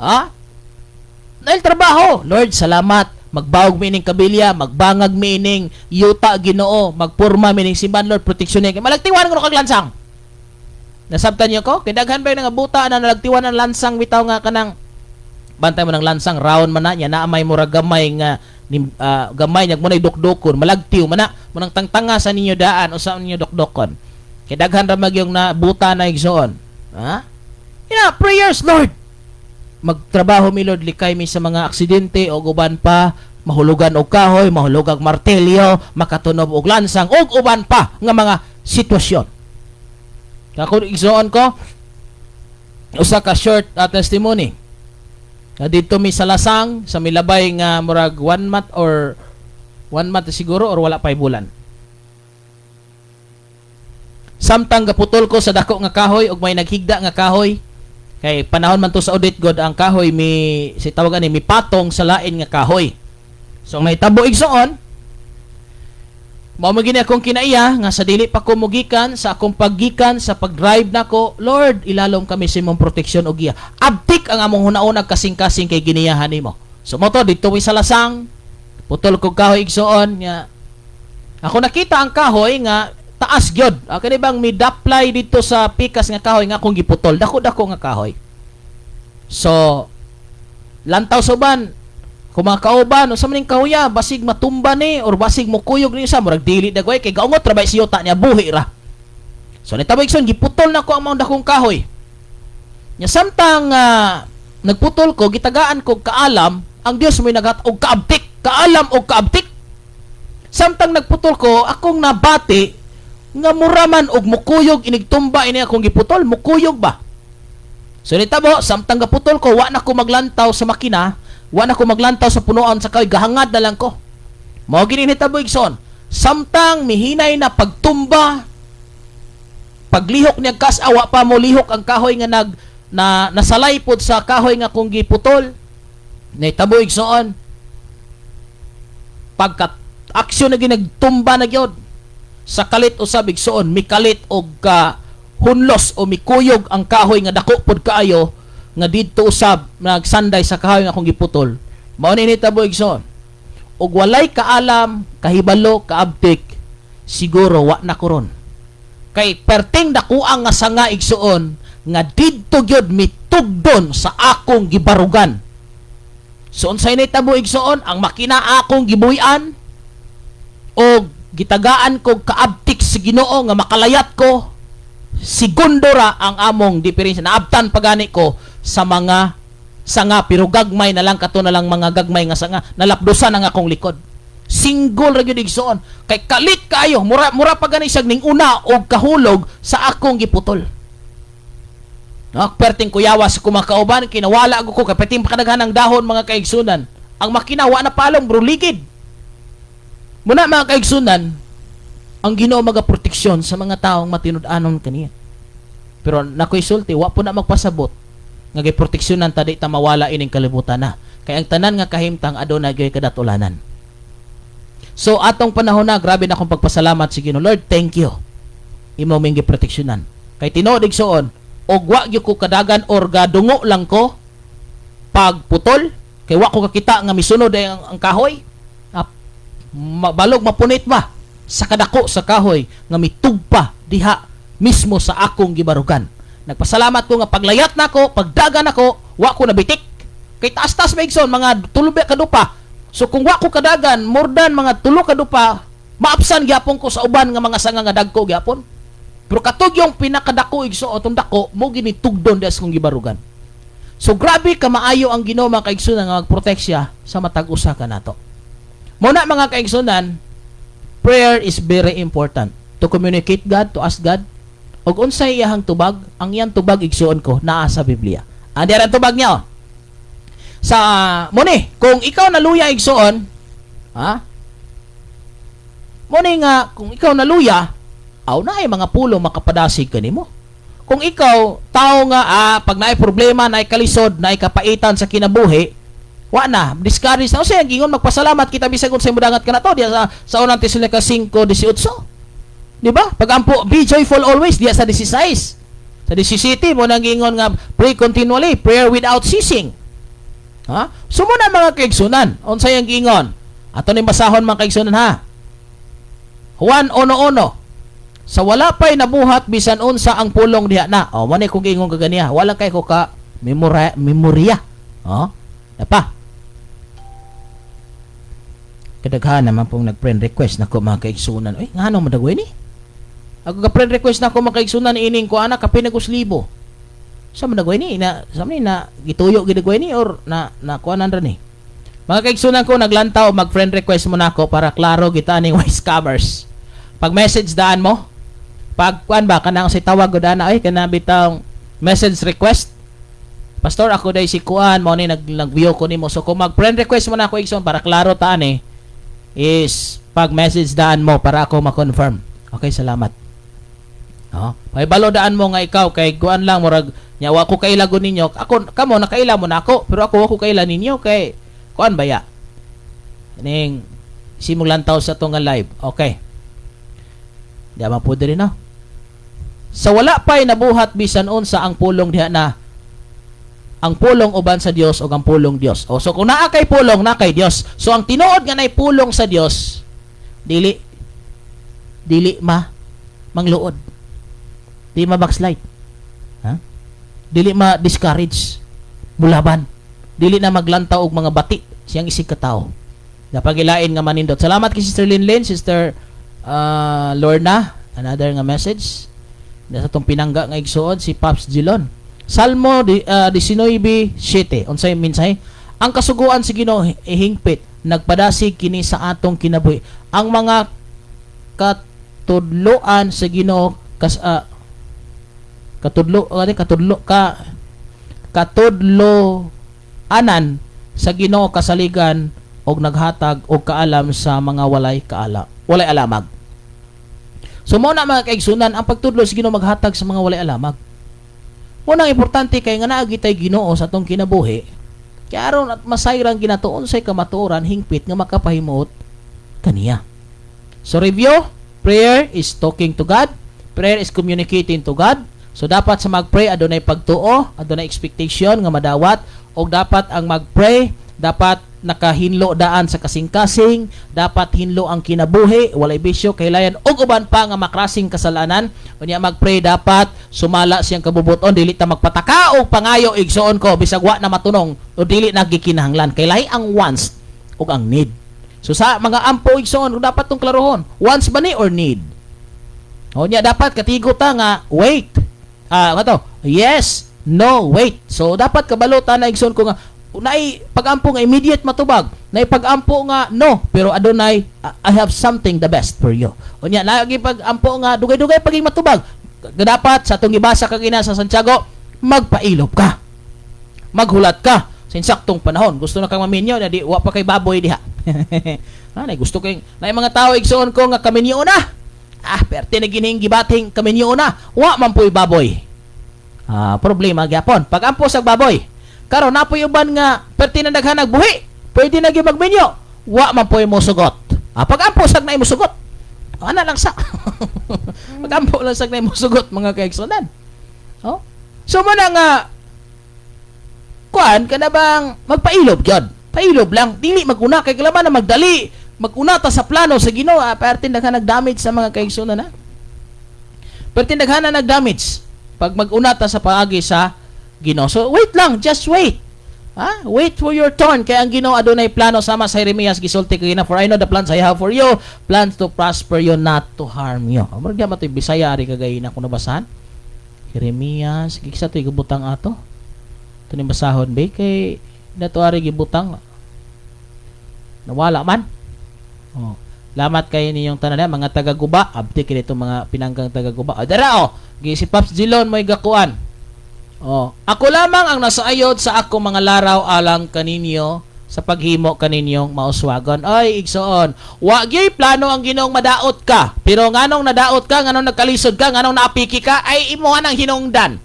Ha? Dahil trabaho, "Lord, salamat. Magbawog mi ining kabilya, magbangag mi ining yuta, Ginoo, magpurma mi ining simbahan, Lord, proteksyon ni." Malagtiwan ko kag lansang. Nasabtan niyo ko? Kay daghan ba yung nga buta na nalagtiwan ng lansang bitaw nga kanang bantay mo ng lansang round man na niya na may mura gamay nga ni, gamay niya mo na dukdukon, malagtiw man na mo nang tangtanga sa ninyo daan o sa ninyo dukdukon, kay daghan ra magyong na buta na, igsoon. Ha, ina prayers, "Lord, magtrabaho mi, Lord, likay mi sa mga aksidente o uban pa, mahulugan og kahoy, mahulog og martilyo, makatunob og lansang og uban pa nga mga sitwasyon." Kako, igsoon ko, usa ka short testimony. Nga dito mi sa Lasang sa milabay nga murag 1 month or 1 month siguro or wala pa'y bulan. Samtang gaputol ko sa dako nga kahoy ug may naghigda nga kahoy, kay panahon man to sa audit god, ang kahoy mi si tawag ani mi patong sa lain nga kahoy. So ang nahitabo, igsoon, mao man gini akong kinaiya nga sa dili pa ko mugikan sa akong paggikan sa pag-drive nako, "Lord, ilalom kami sa imong proteksyon og giya." Abtik ang among hunauna, kasing-kasing kay giniyahan nimo. So mo to dito mi sa Lasang, putol kog kahoy, igsoon, nga ako nakita ang kahoy nga taas gyud. Ah, kani bang midaplay dito sa pikas nga kahoy nga akong giputol. Dako-dako nga kahoy. So lantaw sa uban, kung mga kauban, unsa man ning kahoya, basig matumba ni or basig mukuyog ni sa murag dili dagway kay gaungot ra ba si yuta niya, buhi ra. So nitabo, igsoon, giputol na ko ang mga dakong kahoy. Nya samtang nagputol ko, gitagaan ko kaalam, ang Dios mo'y naghat og kaabtik, kaalam og kaabtik. Samtang nagputol ko, akong nabati nga mura man og mukuyog inigtumba ini akong giputol, mukuyog ba? So nitabo, samtang gaputol ko, wa na ko maglantaw sa makina, wa na ko maglantaw sa punuan sa kahoy, gahangad na lang ko. Mao gini nitabo, igsoon. Samtang mihinay na pagtumba, paglihok niya kas awa pa mo lihok ang kahoy nga nag na nasalay pod sa kahoy nga kung giputol. Nahitabo, igsoon, pagka aksyon na ginagtumba na gyud sa kalit usab, igsoon, mikalit og ka hunlos o mikuyog ang kahoy nga dako pod kaayo nga didto usab nagsanday sa kahoy nga akong giputol. Mao ni nitabo, igsoon, og walay kaalam, kahibalo, kaabtik, siguro wa na koron kay perting dakuang nga sanga, igsoon, nga didto gyud mitugdon sa akong gibarugan. So unsay nitabo, igsoon, ang makina akong gibuy-an og gitagaan ko kaabtik sa Ginoo nga makalayat ko. Segundo ra ang among diferensya, naabtan pagani ko sa mga sanga, pero gagmay na lang, kato na lang mga gagmay nga sanga nalapdusan ang akong likod. Singgol ra gyud, igsoon, kay kalit kaayo, mura mura pa gani siya ning una og kahulog sa akong giputol. No, perting kuyawa sa kumakauban, kinawala ko kay perting pakadaghan ng dahon, mga kaigsunan. Ang makina wa na palong bro ligid. Muna, mga kaigsunan, ang Ginoo magaproteksyon sa mga taong matinud-anon kaniya. Pero nakoy sulti, wa po na magpasabot nga giproteksyonan ta di ta mawala ining kalibutan na. Kay ang tanan nga kahimtang aduna gyud kadatulanan. So atong panahon na, grabe na akong pagpasalamat sa Ginoo. "Lord, thank you. Imo ming giproteksyonan." Kay tinuod, igsoon, og wa gyud ko kadagan or gadungo lang ko pagputol kay wa ko kakita nga misunod ay ang kahoy. Ah, balog mapunit ba sa kadako sa kahoy nga mitugpa diha mismo sa akong gibarugan. Nagpasalamat ko nga paglayat nako, pagdagan nako, wa ko nabitik. Kay taas-taas ba, igsoon, mga 3 ka dupa. So kung wa ko kadagan, more than mga 3 ka dupa, maapsan gyapon ko sa uban nga mga sanga nga dagko gyapon. Pero katog yung pinakadako, igsoon, atong dako, mo ginitugdon diha sa kong gibarugan. So grabe ka maayo ang Ginoo, mga kaigsunan, nga magprotect siya sa matag usa ka nato. Mo na, mga kaigsunan, Prayer is very important to communicate God, to ask God. Og unsay iyahang tubag? Ang iyang tubag, igsuon ko, naa sa Biblia. Andi ang tubag niya, oh. Sa muni, kung ikaw naluya, igsuon, ha? Muni nga kung ikaw naluya, aw na ay mga pulo makapadasig kanimo. Kung ikaw tao nga pag naay problema, naay kalisod, naay kapaitan sa kinabuhi, wa na, discouraged na. O siya, gingon, magpasalamat kita bisag unsay mudangat ka na to, diya sa unang Tesalonica 5:18. Di ba? Pag-ampo, be joyful always, diya sa 16. Sa 17, mo nang gingon nga pray continually, prayer without ceasing. Ha? So mo na, mga kaigsunan, unsay ang gingon? Ato ning basahon, mga kaigsunan, ha. Juan 1:1. Sa wala pa'y nabuhat bisan unsa, ang pulong diha na. Oh, mo ni kung gingon kaganiya. Wala kay ko ka memorya, memorya. Oh, napa. Kadaghan naman pong nag-friend request nako, mga kaigsunan. Uy, ngano madagway ni? Ako ka friend request nako, mga kaigsunan, ining ko ana kapin libo. Sa madagway ni na sa ni na gituyo gidagway ni or na na kuanan ra ni. Mga kaigsunan ko naglantaw, mag friend request mo nako para klaro kita ning way scammers. Pag message daan mo, pag kuan ba kanang si tawag ko daan ay kana bitang message request. Pastor, ako day si kuan mo ni nag nag-view ko nimo. So kung mag friend request mo na ako, igsoon, para klaro taan eh is pag message daan mo para ako ma-confirm. Okay, salamat. Oh, pahibalo daan mo nga ikaw kay kuan lang, murag nya wa ko kaila gud ninyo. Ako kamo nakaila mo na ako, pero ako wa ko kaila ninyo kay kuan ba ya? Ning simong lantaw sa tong nga live. Okay. Di man po diri, no. Sa wala pa'y nabuhat bisan unsa, ang pulong diha na, ang pulong uban sa Dios ug ang pulong Dios. O so kung naa kay pulong, naa kay Dios. So ang tinuod nga nay pulong sa Dios, dili dili ma mangluod. Di ma backslide. Ha? Dili ma discourage. Mulaban. Dili na maglantaw og mga bati siyang isig ka tao. Napagilain nga manindot. Salamat kay Sister Linlin, Sister Lorna, another nga message. Nasa tong pinangga nga igsuon si Pops Gilon. Salmo 19:7. Unsay mensahe? Ang kasuguan sa Ginoo ihingpit, nagpadasig kini sa atong kinabuhi. Ang mga katudloan sa Ginoo kas katudlo ano katudlo ka katudlo anan sa Ginoo kasaligan og naghatag og kaalam sa mga walay kaala, walay alamag. So mao na, mga kaigsunan, ang pagtudlo sa Ginoo maghatag sa mga walay alamag. Mao nang importante kay nga naa gitay Ginoo sa atong kinabuhi. Kaya aron at masayran ginatuon say kamatuoran hingpit nga makapahimuot kaniya. So review, prayer is talking to God, prayer is communicating to God. So dapat sa mag-pray adunay pagtuo, adunay expectation nga madawat, og dapat ang mag-pray dapat nakahinlo daan sa kasing-kasing, dapat hinlo ang kinabuhi, walay bisyo, kahilayan ug uban pa nga makrasing kasalanan. Unya mag-pray dapat sumala siyang kabubuton, dili ta magpataka og pangayo, igsuon ko, bisag wa na matunong o dili na gikinahanglan. Kay lahi ang wants ug ang need. So sa mga ampo, igsuon, dapat tong klarohon. Wants ba ni or need? O nya dapat katigo ta nga wait. Ah, kato, yes, no, wait. So dapat kabalo ta na, igsuon ko, nga naay pag-ampo nga immediate matubag, naay pag-ampo nga no, pero adunay I have something the best for you. Unya naay pag-ampo nga dugay-dugay paging matubag. Dapat sa atong gibasa kagina sa Santiago, magpailob ka. Maghulat ka sa insaktong panahon. Gusto na kang maminyo na di wa pa kay baboy diha. Ah, gusto kay naay mga tao, igsuon ko, nga kaminyo na. Ah, perte na gining gibating kaminyo na. Wa man po'y baboy. Ah, problema gyapon. Pag ampo sa baboy, karon napoy uban nga perte na daghan buhi. Pwede na gyud magminyo. Wa man po'y mosugot. Ah, pag ampo sag na mosugot. Ana lang sa. Pag ampo lang sag na mosugot, mga kaigsunan. Oh? So mo na nga kuan kana bang magpailob gyud. Pailob lang, dili maguna kay kalaban na magdali maguna ta sa plano sa Ginoo, ah, perti daghan nag-damage sa mga kaigsunan na. Perti daghan na nag-damage pag maguna ta sa paagi sa Ginoo. So wait lang, just wait. Ha? Wait for your turn kay ang Ginoo adunay plano sama sa Jeremias gisulti kay "For I know the plans I have for you, plans to prosper you, not to harm you." Murag di man to'y Bisaya ari kagay na kuno basahan. Jeremias, giksa to'y gibutang ato. Ito ni basahon ba kay nato ari gibutang. Nawala man. Oh. Lamat kayo ninyong tanan mga taga-guba, abti kini itong mga pinanggang taga-guba. O dara oh, si Pops Jilon mo'y gakuan. Oh, ako lamang ang nasa ayod sa ako mga laraw alang kaninyo sa paghimo kaninyong mauswagon. Ay, igsoon, wa gyoy plano ang Ginoong madaot ka. Pero nganong nadaot ka, nganong nagkalisod ka, nganong naapiki ka, ay imuha ng hinungdan.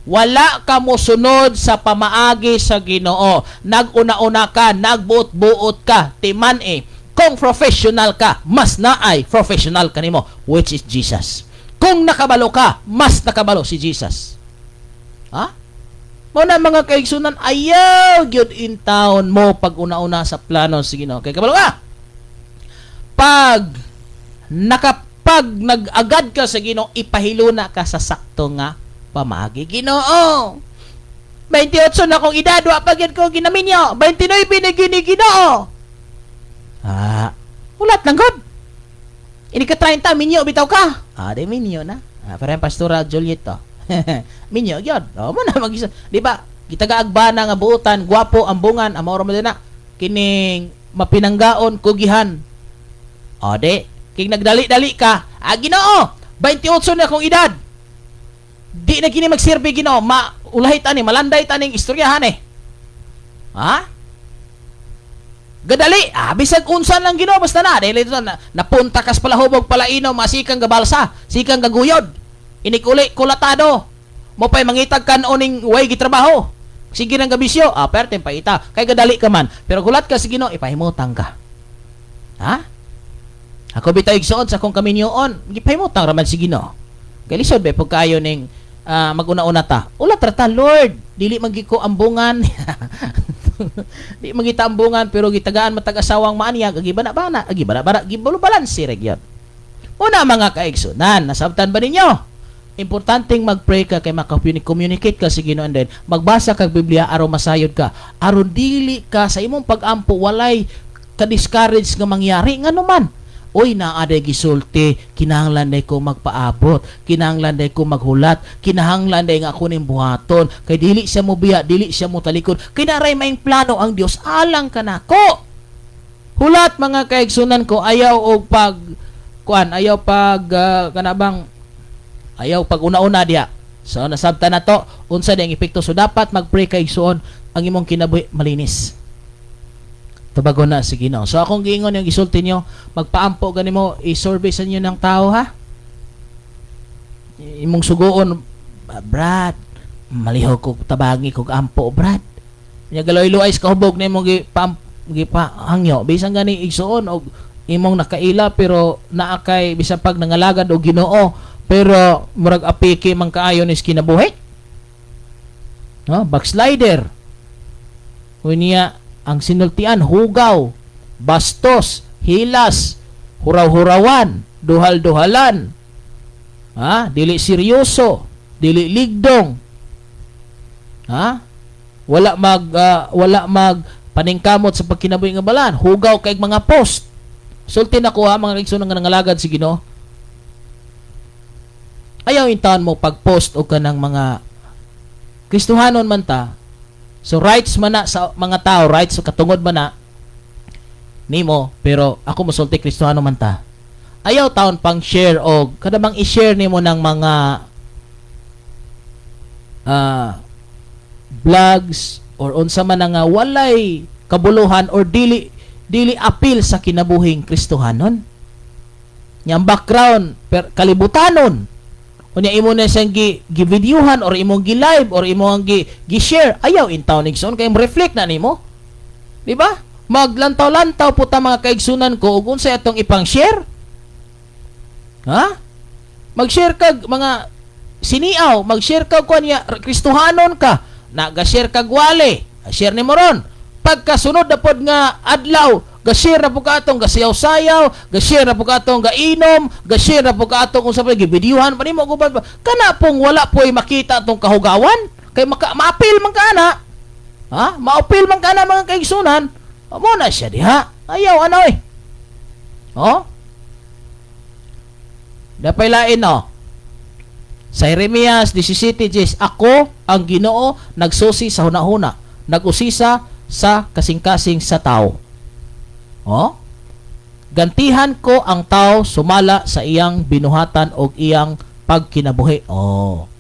Wala ka mosunod sa pamaagi sa Ginoo. Naguna-una ka, nagbuot-buot ka, timan eh. Kung professional ka, mas naay professional kanimo, which is Jesus. Kung nakabalo ka, mas nakabalo si Jesus. Ha? Mo na mga kaigsunan, ayaw gyud in town mo pag una-una sa plano sa Ginoo. Kay kabalo ka. Pag nakapag nag-agad ka sa Ginoo, ipahiluna ka sa sakto nga pamaagi. Ginoo, 28 na akong edad, wa pa gyud ko ginaminyo. 29 na gini Ginoo. Ah, ulat lang god. Ini ka 30, minyo bitaw ka. Ah, di minyo na. Ah, parang Pastora Juliet to. Minyo gyud. Oh, mo na mag-isa. Di ba? Gitagaagbana nga buotan, gwapo ang bungan, amor mo na. Kining mapinanggaon kugihan. O di, king nagdali-dali ka. Ah, Ginoo, 28 na akong edad. Di na kini magserbi Ginoo, maulahi tani, malanday taning istoryahan eh. Ha? Gadali, ah, bisag unsa lang Ginoo basta na, dili na napunta kas palahubog palainom, masikang gabalsa, sikang gaguyod. Inikuli kulatado. Mo pay mangitag kan oning way gitrabaho. Sige nang gabisyo, ah, pertem paita. Kay gadali ka man, pero gulat ka sa Ginoo, ipahimutang ka. Ha? Ako bitaw igsuon sa akong kaminyoon, gipahimutang ra man si Ginoo. Kay lisod ba pagkaayo ning maguna-una ta. Ulat ra ta, Lord, dili man gyud ko ambungan. Di man kita ambungan pero gitagaan matag asawang maanyag, agi bana-bana, agi bana-bana, gibalo balanse ra gyud. Una mga kaigsunan, nasabtan ba ninyo? Importanteng mag-pray ka kay maka-communicate ka sa Ginoo, and then magbasa kag Biblia aron masayod ka. Aron dili ka sa imong pag-ampo walay ka-discourage nga mangyari ngano man. Oy, naa day gisulti, kinahanglan day ko magpaabot, kinahanglan day ko maghulat, kinahanglan day nga ako ning buhaton, kay dili siya mo biya, dili siya mo talikod, kay naray maing plano ang Dios alang kanako. Hulat mga kaigsunan ko, ayaw og pag kuan, ayaw pag kanabang ayaw pag una-una diha. So nasabtan na to unsa di ang epekto. So dapat mag-pray kay igsuon ang imong kinabuhi malinis. Tubagon na si Ginoo. So akong giingon yung gisulti niyo, magpaampo gani mo, i-survey sa inyo ng tao ha. Imong sugoon, Brad, malihog kog tabangi kog ampo, Brad. Nya galoy-luay sa kahubog na imong gipahangyo. Bisan gani igsuon og imong nakaila pero naa kay bisan pag nangalagad og Ginoo pero murag apiki man kaayo ni kinabuhi. No, backslider. Unya ang sinultian, hugaw, bastos, hilas, huraw-hurawan, duhal-duhalan. Ha? Dili seryoso, dili ligdong. Ha? Wala mag paningkamot sa pagkinabuhi nga balan, hugaw kay mga post. Sulti na ko ha mga kaigsoon nga nangalagad si Ginoo. Ayaw intaon mo pag-post og kanang mga Kristohanon man ta. So rights man na sa mga tao, rights katungod man na nimo, pero ako mosulti Kristohano man ta. Ayaw taon pang share og kada bang i-share nimo ng mga vlogs or unsa man nga walay kabuluhan or dili dili apil sa kinabuhing Kristohanon. Nya ang background per kalibutanon. Unya imo na siyang gi-videohan or imong gi-live or imong gi-share, ayaw in town igsoon kay reflect na nimo. Di ba? Maglantaw-lantaw po ta mga kaigsunan ko ug unsay atong ipang-share? Ha? Mag-share kag mga siniaw, mag-share kag kuan niya, Kristohanon ka, naga-share kag wale, share nimo ron. Pagkasunod na pod nga adlaw, ga-share na po ka atong gasayaw-sayaw, ga-share na po ka atong gainom, ga-share na po ka atong kung sa pa gibidyuhan pa nimo guban pa. Kana pong wala po'y makita atong kahugawan kay maapil man ka na. Ha? Maapil man ka na mga kaigsunan. Mo na siya diha. Ayaw ano eh. Oh? Dapay lain no. Sa Jeremias 17:10, ako ang Ginoo nagsusi sa hunahuna, nag-usisa sa kasing-kasing sa tao. Oh? Gantihan ko ang tao sumala sa iyang binuhatan og iyang pagkinabuhi. Oh.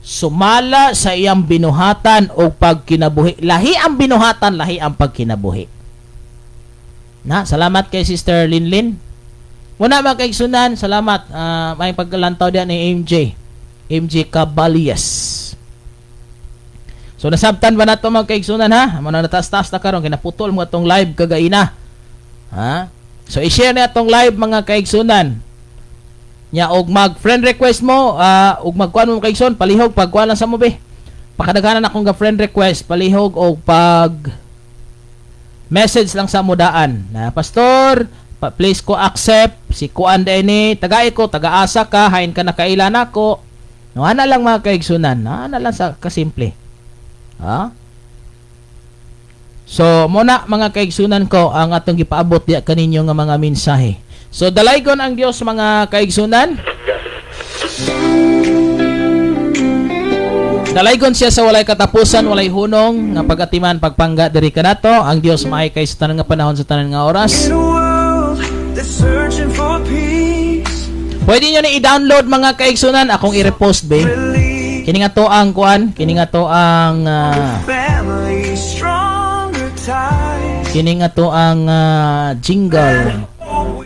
Sumala sa iyang binuhatan o pagkinabuhi. Lahi ang binuhatan, lahi ang pagkinabuhi. Na, salamat kay Sister Linlin. Muna mga kaigsunan, salamat. May pagkalantaw diyan ni MJ. MJ Cabalias. So nasabtan ba nato mga kaigsunan ha? Muna nataas-taas na karon kinaputol mo atong live kagaina. Ha? So i-share na atong live mga kaigsunan. Nya og mag friend request mo, og magkuan mo kaigsoon, palihog pagkuan lang sa mo be. Pakadaghanan akong ga friend request, palihog og pag message lang sa mudaan. Na pastor, please ko accept si kuan ni tagay ko, tagaasa ka, hain ka nakaila nako. No, ana lang mga kaigsunan, ana lang sa kasimple. Ha? So muna mga kaigsunan ko ang atong gipaabot diya kaninyo nga mga mensahe. So dalaygon ang Dios mga kaigsunan. Dalaygon siya sa walay katapusan, walay hunong nga pagatiman pagpangga diri kanato. Ang Dios maay kay sa tanan nga panahon, sa tanan nga oras. Pwede niyo ni i-download mga kaigsunan, akong i-repost be. Kini nga to ang kuan, kini nga to ang kini nga to ang jingle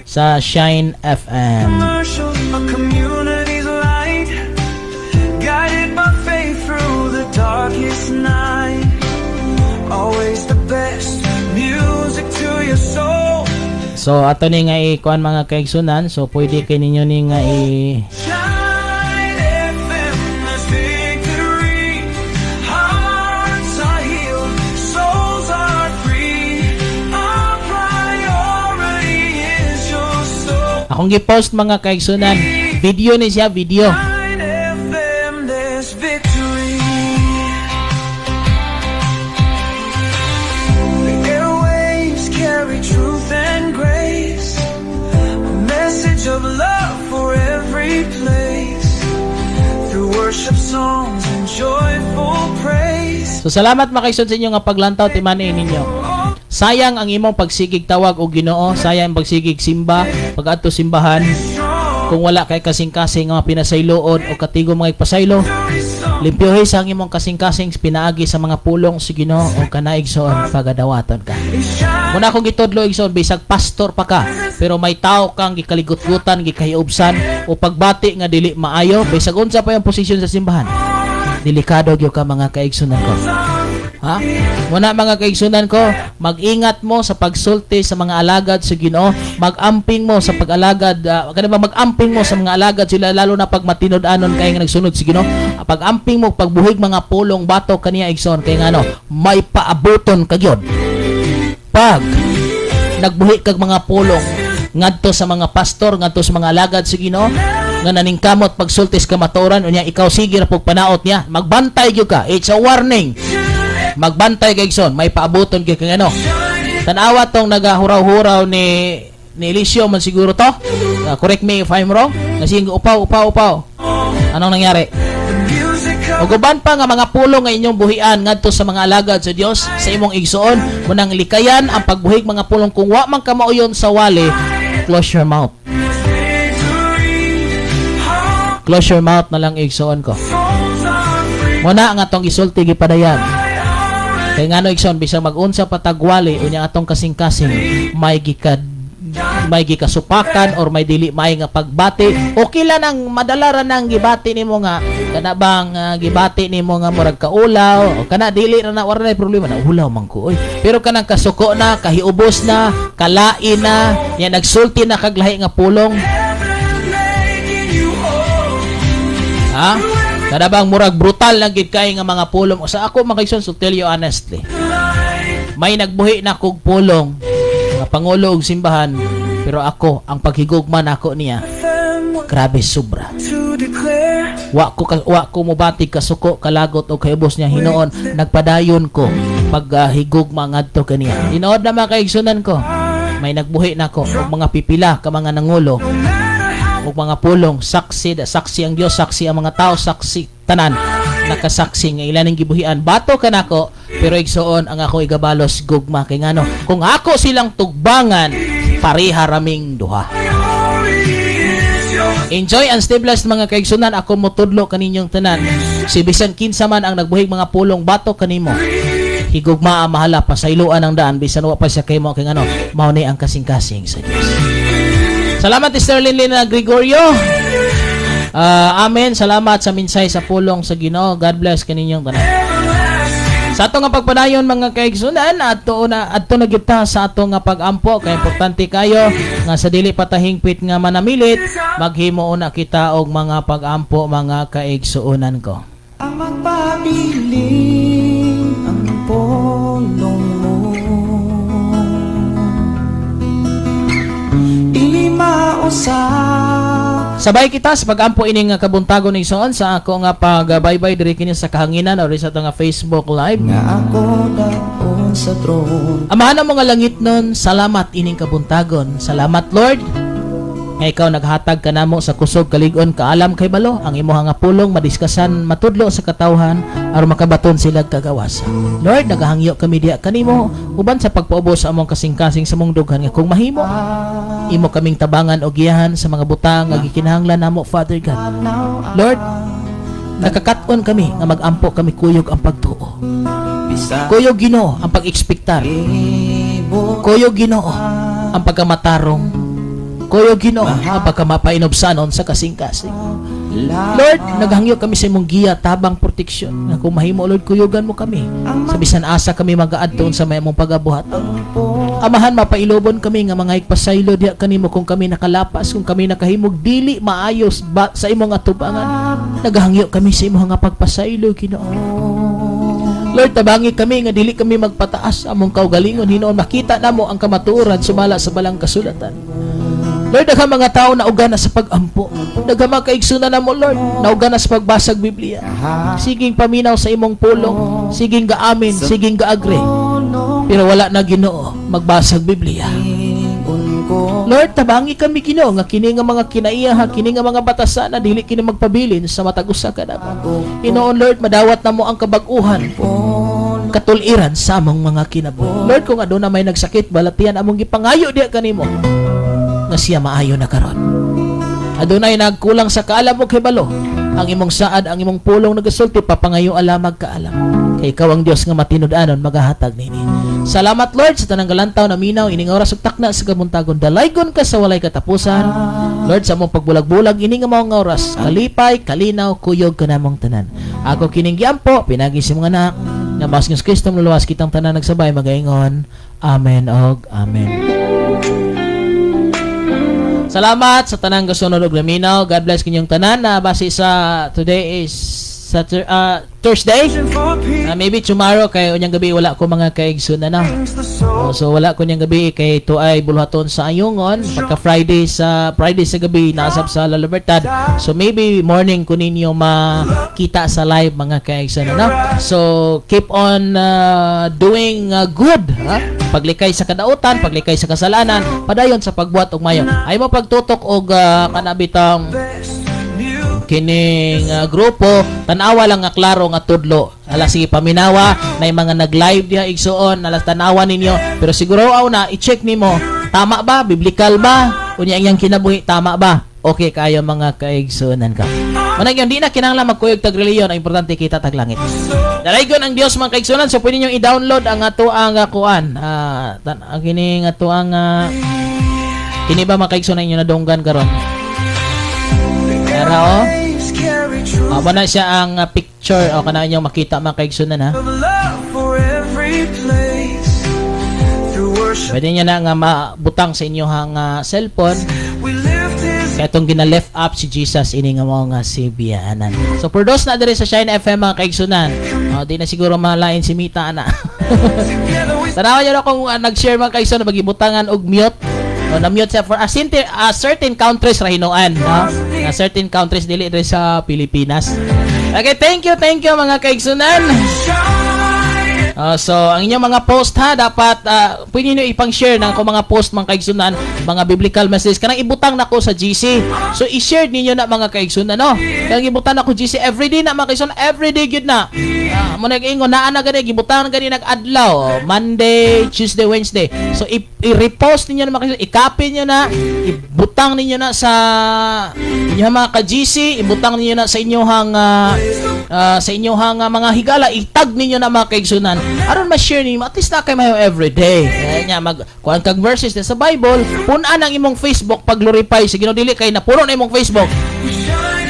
sa Shine FM. So ato ni nga i-kuan mga kaigsunan, so pwede kay ninyo ni nga i akong gi-post mga kaigsunan, video ni siya, video. So salamat mga kaigsunan sa inyo nga paglantaw timani ninyo. Sayang ang imong pagsigig tawag og Ginoo, sayang ang pagsigig simba, pag-adto simbahan kung wala kay kasing-kasing nga pinasayloon o katigo mga ipasaylo. Limpyohi sa ang imong kasing-kasing pinaagi sa mga pulong si Ginoo o kanaigsoon pagadawaton ka. Muna akong gitudlo igsoon, bisag pastor pa ka, pero may tao kang gikaligutgutan, gikahiubsan o pagbati nga dili maayo, bisag unsa pa yung posisyon sa simbahan. Delikado gyud ka mga kaigsunan ko. Ha? Muna mga kaigsunan ko, mag-ingat mo sa pagsulti sa mga alagad sa Ginoo, mag-amping mo sa pag-alagad, kanang mag-amping mo sa mga alagad sila, lalo na pag matinud-anon kay nga nagsunod sa Ginoo. Pag-amping mo, pagbuhig mga pulong bato kaniya igsoon kay ngano, may paabuton ka gyud. Pag nagbuhi kag mga pulong ngadto sa mga pastor, ngadto sa mga alagad sa Ginoo, nga naningkamot pagsultis kamatuoran unya ikaw sige ra pug panaot niya, magbantay gyud ka. It's a warning. Magbantay kay igsoon, may paabuton kay kang ano. Tanawa tong nagahuraw-huraw ni Eliseo man siguro to. Correct me if I'm wrong. Kasi upaw, upaw, upaw. Anong nangyari? O guban pa nga mga pulong nga inyong buhian ngadto sa mga alagad sa Dios sa imong igsoon, munang likayan ang pagbuhig mga pulong kung wa man kamauyon sa wali, close your mouth. Close your mouth na lang igsoon ko. Muna nga tong isulti gipadayag. Kay ngano igsoon, bisag mag-unsa patagwali unya atong kasing-kasing may gikasupakan or may dili may nga pagbati, okay lang ang madala ra nang gibati nimo nga kana bang gibati nimo nga murag kaulaw o kana dili ra na, wala na problema na ulaw man ko oy. Pero kanang kasuko na, kahiubos na, kalain na, nya nagsulti na kag lahi nga pulong. Ha? Kada bang murag brutal lang gid kay nga mga pulong. Sa ako mga kaigsoon, so tell you honestly, may nagbuhi na kog pulong nga pangulo og simbahan, pero ako ang paghigugma nako niya grabe sobra. Wa ko mobati kasuko, kalagot o kaibos niya hinuon, nagpadayon ko paghigugma ngadto kaniya. Tinuod na mga kaigsunan ko, may nagbuhi nako og mga pipila ka mga nangulo og mga pulong, saksi, saksi ang Dios, saksi ang mga tao, saksi tanan nakasaksi nga ilan ang gibuhian. Bato kanako, pero igsoon ang ako igabalos gugma kay ngano kung ako silang tugbangan, Pareha raming duha. Glory is your Enjoy and stay blessed, mga kaigsunan. Ako motudlo kaninyong tanan. Si bisan kinsa man ang nagbuhig mga pulong bato kanimo. Higugmaa, mahala, pasayloan ang daan bisan wa pa siya kay mo kay ano, mao ni ang kasing-kasing sa Dios. Salamat, Sterling Lina Gregorio. Ah, amen. Salamat sa minsay sa pulong sa Ginoo. God bless kaninyong tanan. Sa ato nga pagpadayon, mga kaigsunan, adto na, adto na kita sa ato nga pag-ampo kay importante kayo nga sa dili patahingpit nga manamilit, maghimo una kita og mga pag-ampo, mga kaigsuonan ko. Ang magpabilin ang pulong mo, Dili mausap. Sabay kita sa pag-ampo ini nga kabuntagon, igsoon, sa ako nga pag-baybay diri kini sa kahanginan or sa ato nga Facebook Live. Nga ako daon sa throne. Amahan ng mga langit nun, salamat ining kabuntagon. Salamat, Lord, nga ikaw naghatag kanamo sa kusog, kalig-on, kaalam, kay balo ang imuha nga pulong madiskasan, matudlo sa katawhan aron makabaton sila kagawas. Lord, nagahangyo kami diha kanimo uban sa pagpaubos sa among kasing-kasing sa mong dughan nga kung mahimo imo kaming tabangan o giyahan sa mga butang nga gikinahanglan namo, Father God. Lord, nakakat-on kami nga magampo kami kuyog ang pagtuo. Bisa Kuyog, Ginoo, ang pag-ekspektar. ibot. Kuyog, Ginoo, ang pagkamatarong. Kuyog, Ginoo, ang pagkamapainubsanon sa kasing-kasing. Lord, naghangyo kami sa imong giya, tabang, proteksyon. Nga kung mahimo, Lord, kuyugan mo kami sa bisan asa kami magaadto sa may imong pagabuhaton. Amahan, mapailobon kami nga mga igpasaylo diha kanimo kung kami nakalapas, kung kami nakahimog dili maayos ba sa imong atubangan. Naghangyo kami sa imong nga pagpasaylo, Ginoo. Lord, tabangi kami nga dili kami magpataas sa among kaugalingon. Hinuon makita namo ang kamatuoran sumala sa balang kasulatan. Lord, daghang mga tao nauga na sa pag-ampo. Daghang mga kaigsunan namo, Lord, nauga na sa pagbasag Biblia. Siging paminaw sa imong pulong, siging gaamin, siging gaagre. Pero wala na, Ginoo, magbasag Biblia. Lord, tabangi kami, Ginoo, nga kini nga mga kinaiyaha, kini nga mga batasan na dili kini magpabilin sa matag usa kanamo. Hinuon, Lord, madawat namo ang kabag-uhan, katuliran sa among mga kinabuhi. Lord, kung aduna may nagsakit, balatian, among gipangayo diha kanimo nga siya maayo na karon. Adunay nagkulang sa kaalam o kibalo, ang imong saad, ang imong pulong nagasulti, papangayo alamag kaalam. Kay ikaw ang Dios nga matinud-anon magahatag nini. Salamat, Lord, sa tanang galantaw na minaw ining oras ug takna sa kabuntagon. Dalaygon ka sa walay katapusan. Lord, sa among pagbulag-bulag ini nga mao nga oras, kalipay, kalinaw, kuyog ka namong tanan. Ako kining giampo pinagi sa mga anak nga mas Kristo Kristo luluwas kitang tanan nagsabay magaingon. Amen og amen. Salamat sa tanang gasunod og naminaw. God bless kinyong tanan na base sa today is Saturday, Thursday. Maybe tomorrow kay unyang gabi wala ko, mga kaigsoon na. Oh, so wala ko niyang gabi kay ito ay buluhaton sa Ayungon pagka Friday sa gabi naasap sa La Libertad. So maybe morning ko ninyo makita sa live, mga kaigsoon na. So keep on doing good, ha? Paglikay sa kadautan, paglikay sa kasalanan, padayon sa pagbuhat og mayo. Ay mo pagtutok og kanabitang kining grupo, tanawa lang nga klaro nga tudlo. Ala sige, paminawa na yung mga nag-live diha, igsuon, alas tanawa ninyo, pero siguro aw na i-check nimo, tama ba, biblical ba, unya ang iyang kinabuhi, tama ba? Okay kayo, mga kaigsuonan ka. Manag yun, di na kinahanglan magkuyog tag reliyon, ang importante kita tag langit. Dalaygon ang Dios, mga kaigsuonan. So pwede niyo i-download ang ato ang kuan, ang kining ato ang kini ba, mga kaigsuonan, inyo nadunggan karon. Pero oh, mo na siya ang picture o kana inyong makita, mga kaigsunan, ha. Pwede niya na nga mabutang sa inyong cellphone. Kaya itong gina-left up si Jesus ini nga mo nga si biyanan. So for those na diri sa Shine FM, mga kaigsunan, oh, di na siguro malain si Mita ana. Tanawan niyo na kung nag-share, mga kaigsunan, magibutangan og mute. O, na-mute siya for a certain countries ra hinuan, no? A certain countries, dili diri sa Pilipinas. Okay, thank you mga kaigsunan. So ang inyong mga post ha, dapat pwede niyo ipang-share ng akong mga post, mga kaigsunan, mga biblical message kanang ibutang nako sa GC. So i-share ninyo na, mga kaigsunan, no. Kanang ibutang nako GC everyday na, mga kaigsunan, everyday gyud na. Mo nag-ingon naa na gani gibutang na gani nag-adlaw, Monday, Tuesday, Wednesday. So i-repost ninyo na, mga kaigsunan, i-copy niyo na, ibutang ninyo na sa inyong mga ka-GC, ibutang ninyo na sa inyong mga higala, itag ninyo na, mga kaigsunan, aron ma-share ninyo, at least na kay mayo everyday. Kaya niya, mag kuan kag verses sa Bible, pun-an ang imong Facebook pag glorify sa Ginoo, dili kay napuno na imong Facebook.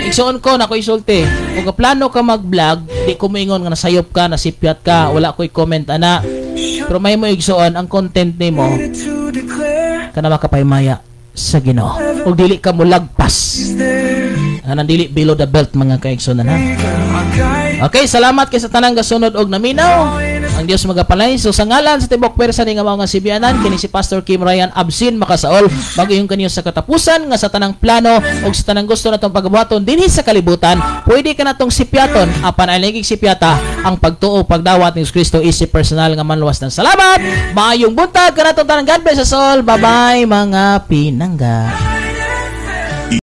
Igsoon ko na ko isulti. Kung plano ka mag-vlog, di ko moingon nga nasayop ka, nasipyat ka, wala ko'y comment ana. Pero may mo igsoon ang content nimo To declare kana makapahimaya sa Ginoo. Ug dili ka mulagpas. There. Anang dili below the belt, mga kaigsunan, ha. Our guide Okay, salamat kay sa tanang gasunod og naminaw. Ang Dios magapalay. So sa ngalan sa tibok pwersa ni nga mao nga sibianan, kini si Pastor Kim Ryan Absin makasaol mag-ingon kaniyo sa katapusan nga sa tanang plano ug sa tanang gusto natong pagbuhaton dinhi sa kalibutan, pwede ka natong sipyaton, apan ay laging sipyata ang pagtuo, pagdawat ni Kristo isip personal nga manluwas ng salamat. Maayong buntag kanatong tanan. God bless us all. Bye-bye, mga pinangga.